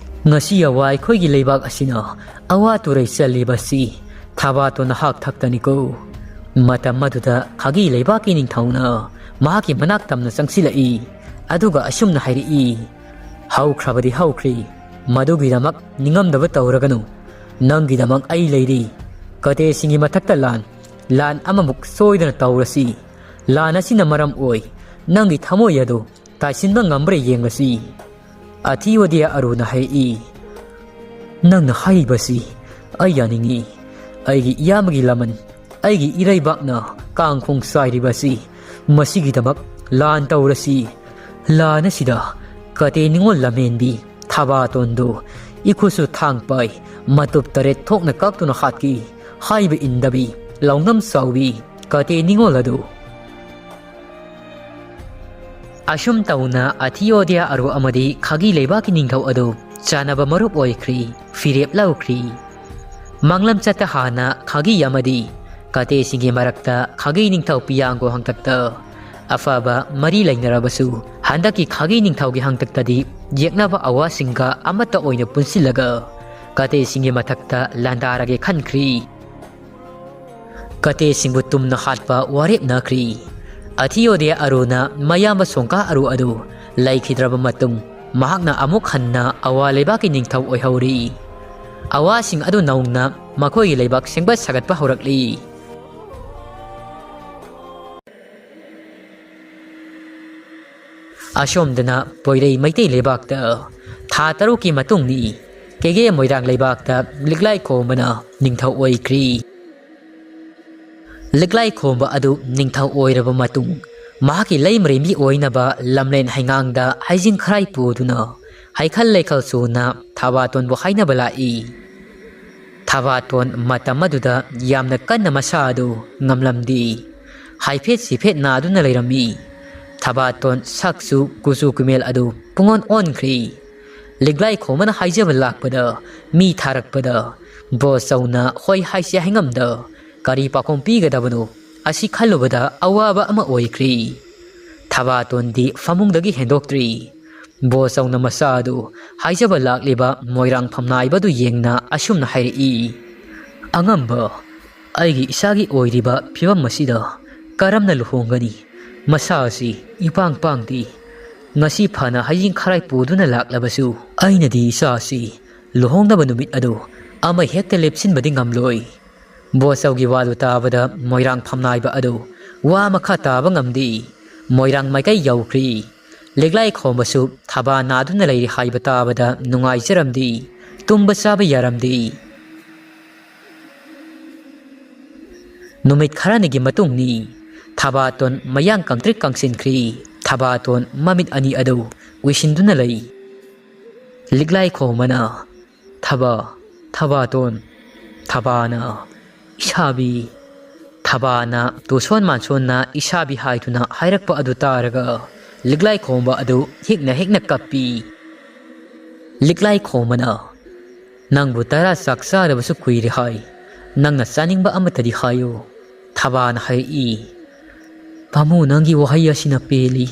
ꯉꯁꯤ ꯑꯋꯥ ꯑꯩꯈꯣꯏꯒꯤ ꯂꯩꯕꯥꯛ ꯑꯁꯤꯅ ꯑꯋꯥ ꯇꯨꯔꯩ ꯆꯜꯂꯤꯕꯁꯤ ꯊꯕꯥꯇꯣꯟ ꯅꯍꯥꯛ ꯊꯛꯇꯅꯤꯀꯣ꯫ ꯃꯇꯝ ꯑꯗꯨꯗ ꯈꯥꯒꯤ ꯂꯩꯕꯥꯛꯀꯤ ꯅꯤꯡꯊꯧꯅ ꯃꯍꯥꯛꯀꯤ ꯃꯅꯥꯛ ꯇꯝꯅ ꯆꯪꯁꯤꯜꯂꯛꯏ꯫ ꯑꯗꯨꯒ ꯑꯁꯨꯝꯅ ꯍꯥꯏꯔꯛꯏ, "ꯍꯧꯈ꯭ꯔꯕꯗꯤ ꯍꯧꯈ꯭ꯔꯦ, ꯃꯗꯨꯒꯤꯗꯃꯛ ꯅꯤꯡꯉꯝꯗꯕ ꯇꯧꯔꯒꯅꯨ꯫ ꯅꯪꯒꯤꯗꯃꯛ ꯑꯩ ꯂꯩꯔꯤ꯫ ꯀꯇꯦꯁꯤꯡꯒꯤ ꯃꯊꯛꯇ ꯂꯥꯟ, ꯂꯥꯟ ꯑꯃꯃꯨꯛ ꯁꯣꯏꯗꯅ ꯇꯧꯔꯁꯤ꯫ ꯂꯥꯟ ꯑꯁꯤꯅ ꯃꯔꯝ ꯑꯣꯏ ꯅꯪꯒꯤ ꯊꯃꯣꯏ ꯑꯗꯨ ꯇꯥꯏꯁꯤꯟꯕ ꯉꯝꯕ꯭ꯔꯥ ꯌꯦꯡꯂꯁꯤ"꯫ ꯑꯊꯤꯌꯣꯗꯤꯌꯥ ꯑꯔꯨꯅ ꯍꯥꯏꯔꯛꯏ, "ꯅꯪꯅ ꯍꯥꯏꯔꯤꯕꯁꯤ ꯑꯩ ꯌꯥꯅꯤꯡꯏ꯫ ꯑꯩꯒꯤ ꯏꯌꯥꯝꯕꯒꯤ ꯂꯃꯟ, ꯑꯩꯒꯤ ꯏꯔꯩꯕꯥꯛꯅ ꯀꯥꯡꯈꯣꯡ ꯆꯥꯏꯔꯤꯕ ꯑꯁꯤ, ꯃꯁꯤꯒꯤꯗꯃꯛ ꯂꯥꯟ ꯇꯧꯔꯁꯤ꯫ ꯂꯥꯟ ꯑꯁꯤꯗ ꯀꯇꯦ ꯅꯤꯉꯣꯜ ꯂꯝꯍꯦꯟꯕꯤ ꯊꯕꯥꯇꯣꯟꯗꯨ ꯏꯈꯨꯠꯁꯨ ꯊꯥꯡ ꯄꯥꯏ, ꯃꯇꯨꯞ ꯇꯔꯦꯠ ꯊꯣꯛꯅ ꯀꯛꯇꯨꯅ ꯍꯥꯠꯈꯤ꯫ ꯍꯥꯏꯕ ꯏꯟꯗꯕꯤ ꯂꯧꯅꯝ ꯆꯥꯎꯕꯤ ꯀꯇꯦ ꯅꯤꯉꯣꯜ ꯑꯗꯨ"꯫ ꯑꯁꯨꯝ ꯇꯧꯅ ꯑꯊꯤꯌꯣꯗꯤꯌꯥ ꯑꯔꯨ ꯑꯃꯗꯤ ꯈꯥꯒꯤ ꯂꯩꯕꯥꯛꯀꯤ ꯅꯤꯡꯊꯧ ꯑꯗꯨ ꯆꯥꯟꯅꯕ ꯃꯔꯨꯞ ꯑꯣꯏꯈ꯭ꯔꯤ, ꯐꯤꯔꯦꯞ ꯂꯧꯈ꯭ꯔꯤ꯫ ꯃꯥꯡꯂꯝ ꯆꯠꯇ ꯍꯥꯟꯅ ꯈꯥꯒꯤ ꯑꯃꯗꯤ ꯀꯇꯦꯁꯤꯡꯒꯤ ꯃꯔꯛꯇ ꯈꯥꯒꯤ ꯅꯤꯡꯊꯧ ꯄꯤꯌꯥꯡꯒꯣ ꯍꯥꯡꯇꯛꯇ ꯑꯐꯕ ꯃꯔꯤ ꯂꯩꯅꯔꯕꯁꯨ, ꯍꯟꯗꯛꯀꯤ ꯈꯥꯒꯤ ꯅꯤꯡꯊꯧꯒꯤ ꯍꯥꯡꯇꯛꯇꯗꯤ ꯌꯦꯛꯅꯕ ꯑꯋꯥꯁꯤꯡꯒ ꯑꯃꯠꯇ ꯑꯣꯏꯅ ꯄꯨꯟꯁꯤꯜꯂꯒ ꯀꯇꯦꯁꯤꯡꯒꯤ ꯃꯊꯛꯇ ꯂꯥꯟꯗꯥꯔꯒꯦ ꯈꯟꯈ꯭ꯔꯤ꯫ ꯀꯇꯦꯁꯤꯡꯕꯨ ꯇꯨꯝꯅ ꯍꯥꯠꯄ ꯋꯥꯔꯦꯞꯅꯈ꯭ꯔꯤ꯫ ꯑꯊꯤꯌꯣꯗꯤꯌꯥ ꯑꯔꯨꯅ ꯃꯌꯥꯝꯕ ꯁꯣꯡꯀꯥ ꯑꯔꯨ ꯑꯗꯨ ꯂꯩꯈꯤꯗ꯭ꯔꯕ ꯃꯇꯨꯡ, ꯃꯍꯥꯛꯅ ꯑꯃꯨꯛ ꯍꯟꯅ ꯑꯋꯥ ꯂꯩꯕꯥꯛꯀꯤ ꯅꯤꯡꯊꯧ ꯑꯣꯏꯍꯧꯔꯤ꯫ ꯑꯋꯥꯁꯤꯡ ꯑꯗꯨ ꯅꯧꯅ ꯃꯈꯣꯏꯒꯤ ꯂꯩꯕꯥꯛ ꯁꯦꯝꯒꯠ ꯁꯥꯒꯠꯄ ꯍꯧꯔꯛꯂꯤ꯫ ꯑꯁꯣꯝꯗꯅ ꯄꯣꯏꯔꯩ ꯃꯩꯇꯩ ꯂꯩꯕꯥꯛꯇ ꯊꯥ ꯇꯔꯨꯛꯀꯤ ꯃꯇꯨꯡꯅꯤ꯫ ꯀꯦꯒꯦ ꯃꯣꯏꯔꯥꯡ ꯂꯩꯕꯥꯛꯇ ꯂꯤꯛꯂꯥꯏ ꯈꯣꯝꯕꯅ ꯅꯤꯡꯊꯧ ꯑꯣꯏꯈ꯭ꯔꯤ꯫ ꯂꯤꯛꯂꯥꯏ ꯈꯣꯝꯕ ꯑꯗꯨ ꯅꯤꯡꯊꯧ ꯑꯣꯏꯔꯕ ꯃꯇꯨꯡ, ꯃꯍꯥꯛꯀꯤ ꯂꯩꯃꯔꯦꯟꯕꯤ ꯑꯣꯏꯅꯕ ꯂꯝꯂꯦꯟ ꯍꯩꯉꯥꯡꯗ ꯍꯩꯖꯤꯡ ꯈꯔꯥꯏ ꯄꯨꯗꯨꯅ ꯍꯩꯈꯜ ꯂꯩꯈꯜ ꯁꯨꯅ ꯊꯕꯥꯇꯣꯟꯕꯨ ꯍꯥꯏꯅꯕ ꯂꯥꯛꯏ꯫ ꯊꯕꯥꯇꯣꯟ ꯃꯇꯝ ꯑꯗꯨꯗ ꯌꯥꯝꯅ ꯀꯟꯅ ꯃꯁꯥ ꯑꯗꯨ ꯉꯝꯂꯝꯗꯦ꯫ ꯍꯥꯏꯐꯦꯠ ꯁꯤꯐꯦꯠ ꯅꯥꯗꯨꯅ ꯂꯩꯔꯝꯃꯤ꯫ ꯊꯕꯥꯇꯣꯟ ꯁꯛꯁꯨ ꯀꯨꯆꯨ ꯀꯨꯃꯦꯜ ꯑꯗꯨ ꯄꯨꯡꯑꯣꯟ ꯑꯣꯟꯈ꯭ꯔꯦ꯫ ꯂꯤꯛꯂꯥꯏ ꯈꯣꯝꯕꯅ ꯍꯥꯏꯖꯕ ꯂꯥꯛꯄꯗ, ꯃꯤ ꯊꯥꯔꯛꯄꯗ, ꯕꯣꯁ ꯆꯧꯅ ꯍꯣꯏ ꯍꯥꯏꯁꯤ ꯍꯥꯏꯉꯝꯗ ꯀꯔꯤ ꯄꯥꯎꯈꯨꯝ ꯄꯤꯒꯗꯕꯅꯣ? ꯑꯁꯤ ꯈꯜꯂꯨꯕꯗ ꯑꯋꯥꯕ ꯑꯃ ꯑꯣꯏꯈ꯭ꯔꯦ꯫ ꯊꯕꯥꯇꯣꯟꯗꯤ ꯐꯃꯨꯡꯗꯒꯤ ꯍꯦꯟꯗꯣꯛꯇ꯭ꯔꯤ꯫ ꯕꯣꯁ ꯆꯧꯅ ꯃꯆꯥ ꯑꯗꯨ ꯍꯥꯏꯖꯕ ꯂꯥꯛꯂꯤꯕ ꯃꯣꯏꯔꯥꯡ ꯐꯝꯅꯥꯏꯕꯗꯨ ꯌꯦꯡꯅ ꯑꯁꯨꯝꯅ ꯍꯥꯏꯔꯛꯏ, "ꯑꯉꯝꯕ, ꯑꯩꯒꯤ ꯏꯆꯥꯒꯤ ꯑꯣꯏꯔꯤꯕ ꯐꯤꯕꯝ ꯑꯁꯤꯗ ꯀꯔꯝꯅ ꯂꯨꯍꯣꯡꯒꯅꯤ? ꯃꯁꯥ ꯑꯁꯤ ꯏꯄꯥꯡ ꯄꯥꯡꯗꯦ꯫ ꯉꯁꯤ ꯐꯅ ꯍꯌꯤꯡ ꯈꯔꯥꯏ ꯄꯨꯗꯨꯅ ꯂꯥꯛꯂꯕꯁꯨ, ꯑꯩꯅꯗꯤ ꯏꯆꯥ ꯑꯁꯤ ꯂꯨꯍꯣꯡꯅꯕ ꯅꯨꯃꯤꯠ ꯑꯗꯨ ꯑꯃ ꯍꯦꯛꯇ ꯂꯦꯞꯁꯤꯟꯕꯗꯤ ꯉꯝꯂꯣꯏ꯫ ꯕꯣꯆꯧꯒꯤ ꯋꯥꯗꯨ ꯇꯥꯕꯗ ꯃꯣꯏꯔꯥꯡ ꯐꯝꯅꯥꯏꯕ ꯑꯗꯨ ꯋꯥ ꯃꯈꯥ ꯇꯥꯕ ꯉꯝꯗꯦ꯫ ꯃꯣꯏꯔꯥꯡ ꯃꯥꯏꯀꯩ ꯌꯧꯈ꯭ꯔꯦ꯫ ꯂꯤꯛꯂꯥꯏ ꯈꯣꯝꯕꯁꯨ ꯊꯕꯥ ꯅꯥꯗꯨꯅ ꯂꯩꯔꯤ ꯍꯥꯏꯕ ꯇꯥꯕꯗ ꯅꯨꯡꯉꯥꯏꯖꯔꯝꯗꯦ꯫ ꯇꯨꯝꯕ ꯆꯥꯕ ꯌꯥꯔꯝꯗꯦ꯫ ꯅꯨꯃꯤꯠ ꯈꯔꯅꯤꯒꯤ ꯃꯇꯨꯡꯅꯤ꯫ ꯊꯕꯥꯇꯣꯟ ꯃꯌꯥꯡ ꯀꯪꯇ꯭ꯔꯤꯛ ꯀꯪꯁꯤꯟꯈ꯭ꯔꯤ꯫ ꯊꯕꯥꯇꯣꯟ ꯃꯃꯤꯠ ꯑꯅꯤ ꯑꯗꯨ ꯎꯏꯁꯤꯟꯗꯨꯅ ꯂꯩ꯫ ꯂꯤꯛꯂꯥꯏ ꯈꯣꯝꯕꯅ, "ꯊꯕꯥ, ꯊꯕꯥꯇꯣꯟ, ꯊꯕꯥꯅ, ꯏꯁꯥꯕꯤ"꯫ ꯊꯕꯥꯅ ꯇꯨꯁꯣꯟ ꯃꯥꯟꯁꯣꯟꯅ ꯏꯁꯥꯕꯤ ꯍꯥꯏꯗꯨꯅ ꯍꯥꯏꯔꯛꯄ ꯑꯗꯨ ꯇꯥꯔꯒ ꯂꯤꯛꯂꯥꯏ ꯈꯣꯝꯕ ꯑꯗꯨ ꯍꯤꯛꯅ ꯍꯤꯛꯅ ꯀꯞꯄꯤ꯫ ꯂꯤꯛꯂꯥꯏ ꯈꯣꯝꯕꯅ, "ꯅꯪꯕꯨ ꯇꯔꯥ ꯆꯥꯛ ꯆꯥꯗꯕꯁꯨ ꯀꯨꯏꯔꯦ ꯍꯥꯏ꯫ ꯅꯪꯅ ꯆꯥꯅꯤꯡꯕ ꯑꯃꯠꯇꯗꯤ ꯍꯥꯏꯌꯨ"꯫ ꯊꯕꯥꯅ ꯍꯥꯏꯔꯛꯏ, "ꯄꯥꯃꯨ, ꯅꯪꯒꯤ ꯋꯥꯍꯩ ꯑꯁꯤꯅ ꯄꯦꯜꯂꯤ꯫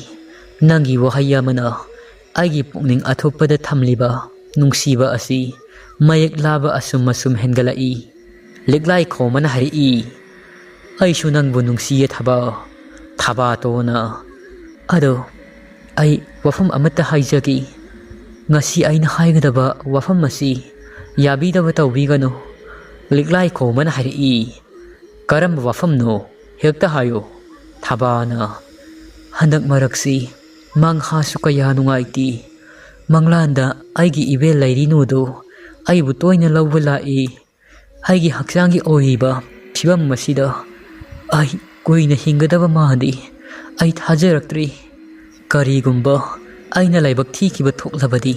ꯅꯪꯒꯤ ꯋꯥꯍꯩ ꯑꯃꯅ ꯑꯩꯒꯤ ꯄꯨꯛꯅꯤꯡ ꯑꯊꯨꯞꯄꯗ ꯊꯝꯂꯤꯕ ꯅꯨꯡꯁꯤꯕ ꯑꯁꯤ ꯃꯌꯦꯛ ꯂꯥꯕ ꯑꯁꯨꯝ ꯑꯁꯨꯝ ꯍꯦꯟꯒꯠꯂꯛꯏ"꯫ ꯂꯤꯛꯂꯥꯏ ꯈꯣꯝꯕꯅ ꯍꯥꯏꯔꯛꯏ, "ꯑꯩꯁꯨ ꯅꯪꯕꯨ ꯅꯨꯡꯁꯤꯌꯦ ꯊꯕꯥ"꯫ ꯊꯕꯥꯇꯣꯟꯅ, "ꯑꯗꯣ ꯑꯩ ꯋꯥꯐꯝ ꯑꯃꯠꯇ ꯍꯥꯏꯖꯒꯦ꯫ ꯉꯁꯤ ꯑꯩꯅ ꯍꯥꯏꯒꯗꯕ ꯋꯥꯐꯝ ꯑꯁꯤ ꯌꯥꯕꯤꯗꯕ ꯇꯧꯕꯤꯒꯅꯨ"꯫ ꯂꯤꯛꯂꯥꯏ ꯈꯣꯝꯕꯅ ꯍꯥꯏꯔꯛꯏ, "ꯀꯔꯝꯕ ꯋꯥꯐꯝꯅꯣ? ꯍꯦꯛꯇ ꯍꯥꯏꯌꯨ"꯫ ꯊꯕꯥꯅ, "ꯍꯟꯗꯛ ꯃꯔꯛꯁꯤ ꯃꯪꯍꯥꯁꯨ ꯀꯌꯥ ꯅꯨꯡꯉꯥꯏꯇꯦ꯫ ꯃꯪꯂꯥꯟꯗ ꯑꯩꯒꯤ ꯏꯕꯦꯜ ꯂꯩꯔꯤꯅꯨꯗꯨ ꯑꯩꯕꯨ ꯇꯣꯏꯅ ꯂꯧꯕ ꯂꯥꯛꯏ꯫ ꯑꯩꯒꯤ ꯍꯛꯆꯥꯡꯒꯤ ꯑꯣꯏꯔꯤꯕ ꯐꯤꯕꯝ ꯑꯁꯤꯗ ꯑꯩ ꯀꯨꯏꯅ ꯍꯤꯡꯒꯗꯕ ꯃꯥꯟꯗꯦ꯫ ꯑꯩ ꯊꯥꯖꯔꯛꯇ꯭ꯔꯤ꯫ ꯀꯔꯤꯒꯨꯝꯕ ꯑꯩꯅ ꯂꯥꯏꯕꯛ ꯊꯤꯈꯤꯕ ꯊꯣꯛꯂꯕꯗꯤ,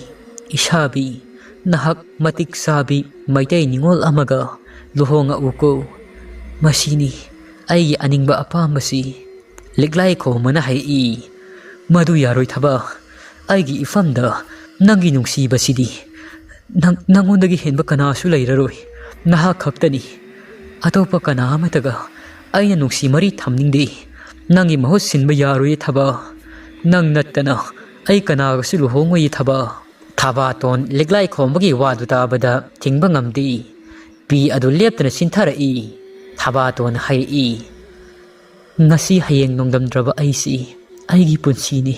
ꯏꯁꯥꯕꯤ, ꯅꯍꯥꯛ ꯃꯇꯤꯛ ꯆꯥꯕꯤ ꯃꯩꯇꯩ ꯅꯤꯉꯣꯜ ꯑꯃꯒ ꯂꯨꯍꯣꯡꯉꯛꯎꯀꯣ꯫ ꯃꯁꯤꯅꯤ ꯑꯩꯒꯤ ꯑꯅꯤꯡꯕ ꯑꯄꯥꯝꯕꯁꯤ"꯫ ꯂꯤꯛꯂꯥꯏ ꯈꯣꯝꯕꯅ ꯍꯥꯏꯔꯛꯏ, "ꯃꯗꯨ ꯌꯥꯔꯣꯏ ꯊꯕꯥ꯫ ꯑꯩꯒꯤ ꯏꯐꯝꯗ ꯅꯪꯒꯤ ꯅꯨꯡꯁꯤꯕꯁꯤꯗꯤ ꯅꯪ, ꯅꯪꯉꯣꯟꯗꯒꯤ ꯍꯦꯟꯕ ꯀꯅꯥꯁꯨ ꯂꯩꯔꯔꯣꯏ꯫ ꯅꯍꯥꯛ ꯈꯛꯇꯅꯤ꯫ ꯑꯇꯣꯞꯄ ꯀꯅꯥ ꯑꯃꯠꯇꯒ ꯑꯩꯅ ꯅꯨꯡꯁꯤ ꯃꯔꯤ ꯊꯝꯅꯤꯡꯗꯦ꯫ ꯅꯪꯒꯤ ꯃꯍꯨꯠ ꯁꯤꯟꯕ ꯌꯥꯔꯣꯏꯌꯦ ꯊꯕꯥ꯫ ꯅꯪ ꯅꯠꯇꯅ ꯑꯩ ꯀꯅꯥꯒꯁꯨ ꯂꯨꯍꯣꯡꯉꯣꯏꯌꯦ ꯊꯕꯥ"꯫ ꯊꯕꯥꯇꯣꯟ ꯂꯤꯛꯂꯥꯏ ꯈꯣꯝꯕꯒꯤ ꯋꯥꯗꯨ ꯇꯥꯕꯗ ꯊꯤꯡꯕ ꯉꯝꯗꯦ꯫ ꯄꯤ ꯑꯗꯨ ꯂꯦꯞꯇꯅ ꯆꯤꯟꯊꯔꯛꯏ꯫ ꯊꯕꯥꯇꯣꯟ ꯍꯥꯏꯔꯛꯏ, "ꯉꯁꯤ ꯍꯌꯦꯡ ꯅꯣꯡꯗꯝꯗ꯭ꯔꯕ ꯑꯩꯁꯤ ꯑꯩꯒꯤ ꯄꯨꯟꯁꯤꯅꯤ꯫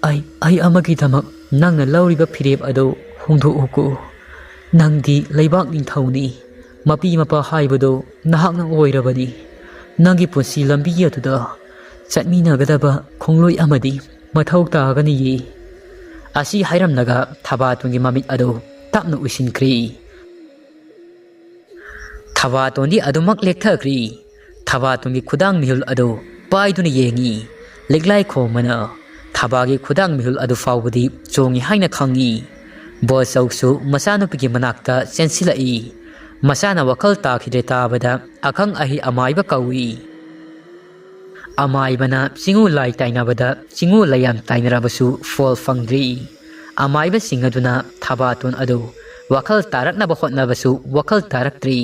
ꯑꯩ, ꯑꯩ ꯑꯃꯒꯤꯗꯃꯛ ꯅꯪꯅ ꯂꯧꯔꯤꯕ ꯐꯤꯔꯦꯞ ꯑꯗꯨ ꯍꯣꯡꯗꯣꯛꯎꯀꯣ꯫ ꯅꯪꯗꯤ ꯂꯩꯕꯥꯛ ꯅꯤꯡꯊꯧꯅꯤ꯫ ꯃꯄꯤ ꯃꯄꯥ ꯍꯥꯏꯕꯗꯨ ꯅꯍꯥꯛꯅ ꯑꯣꯏꯔꯕꯅꯤ꯫ ꯅꯪꯒꯤ ꯄꯨꯟꯁꯤ ꯂꯝꯕꯤ ꯑꯗꯨꯗ ꯆꯠꯃꯤꯟꯅꯒꯗꯕ ꯈꯣꯡꯂꯣꯏ ꯑꯃꯗꯤ ꯃꯊꯧ ꯇꯥꯒꯅꯤꯌꯦ꯫ ꯑꯁꯤ ꯍꯥꯏꯔꯝꯂꯒ ꯊꯕꯥꯇꯣꯟꯒꯤ ꯃꯃꯤꯠ ꯑꯗꯨ ꯇꯞꯅ ꯎꯏꯁꯤꯟꯈ꯭ꯔꯦ꯫ ꯊꯕꯥꯇꯣꯟꯗꯤ ꯑꯗꯨꯃꯛ ꯂꯦꯛꯊꯈ꯭ꯔꯤ꯫ ꯊꯕꯥꯇꯣꯟꯒꯤ ꯈꯨꯗꯥꯡ ꯃꯤꯍꯨꯜ ꯑꯗꯨ ꯄꯥꯏꯗꯨꯅ ꯌꯦꯡꯉꯤ꯫ ꯂꯤꯛꯂꯥꯏ ꯈꯣꯝꯕꯅ ꯊꯕꯥꯒꯤ ꯈꯨꯗꯥꯡ ꯃꯤꯍꯨꯜ ꯑꯗꯨ ꯐꯥꯎꯕꯗꯤ ꯆꯣꯡꯉꯤ ꯍꯥꯏꯅ ꯈꯪꯉꯤ꯫ ꯕꯣꯆꯧꯁꯨ ꯃꯆꯥꯅꯨꯄꯤꯒꯤ ꯃꯅꯥꯛꯇ ꯆꯦꯟꯁꯤꯜꯂꯛꯏ꯫ ꯃꯆꯥꯅ ꯋꯥꯈꯜ ꯇꯥꯈꯤꯗ꯭ꯔꯦ ꯇꯥꯕꯗ ꯑꯈꯪ ꯑꯍꯩ ꯑꯃꯥꯏꯕ ꯀꯧꯏ꯫ ꯑꯃꯥꯏꯕꯅ ꯆꯤꯡꯉꯨ ꯂꯥꯏ ꯇꯥꯏꯅꯕꯗ ꯆꯤꯡꯉꯨ ꯂꯩꯌꯥꯝ ꯇꯥꯏꯅꯔꯕꯁꯨ ꯐꯣꯜ ꯐꯪꯗ꯭ꯔꯤ꯫ ꯑꯃꯥꯏꯕꯁꯤꯡ ꯑꯗꯨꯅ ꯊꯕꯥꯇꯣꯟ ꯑꯗꯨ ꯋꯥꯈꯜ ꯇꯥꯔꯛꯅꯕ ꯍꯣꯠꯅꯕꯁꯨ ꯋꯥꯈꯜ ꯇꯥꯔꯛꯇ꯭ꯔꯤ꯫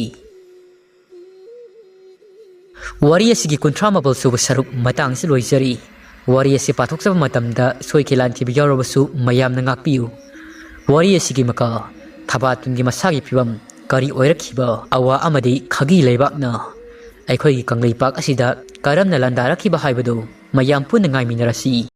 ꯋꯥꯔꯤ ꯑꯁꯤꯒꯤ ꯀꯨꯟꯊ꯭ꯔꯥ ꯃꯥꯄꯜ ꯁꯨꯕ ꯁꯔꯨꯛ ꯃꯇꯥꯡꯁꯤ ꯂꯣꯏꯖꯔꯤ꯫ ꯋꯥꯔꯤ ꯑꯁꯤ ꯄꯥꯊꯣꯛꯆꯕ ꯃꯇꯝꯗ ꯁꯣꯏꯈꯤ ꯂꯥꯟꯈꯤꯕ ꯌꯥꯎꯔꯕꯁꯨ ꯃꯌꯥꯝꯅ ꯉꯥꯛꯄꯤꯌꯨ꯫ ꯋꯥꯔꯤ ꯑꯁꯤꯒꯤ ꯃꯈꯥ ꯊꯕꯥꯇꯣꯟꯒꯤ ꯃꯁꯥꯒꯤ ꯐꯤꯕꯝ ꯀꯔꯤ ꯑꯣꯏꯔꯛꯈꯤꯕ, ꯑꯋꯥ ꯑꯃꯗꯤ ꯈꯥꯒꯤ ꯂꯩꯕꯥꯛꯅ ꯑꯩꯈꯣꯏꯒꯤ ꯀꯪꯂꯩꯄꯥꯛ ꯑꯁꯤꯗ ꯀꯔꯝꯅ ꯂꯥꯟꯗꯥꯔꯛꯈꯤꯕ ꯍꯥꯏꯕꯗꯨ ꯃꯌꯥꯝ ꯄꯨꯟꯅ ꯉꯥꯏꯃꯤꯟꯅꯔꯁꯤ꯫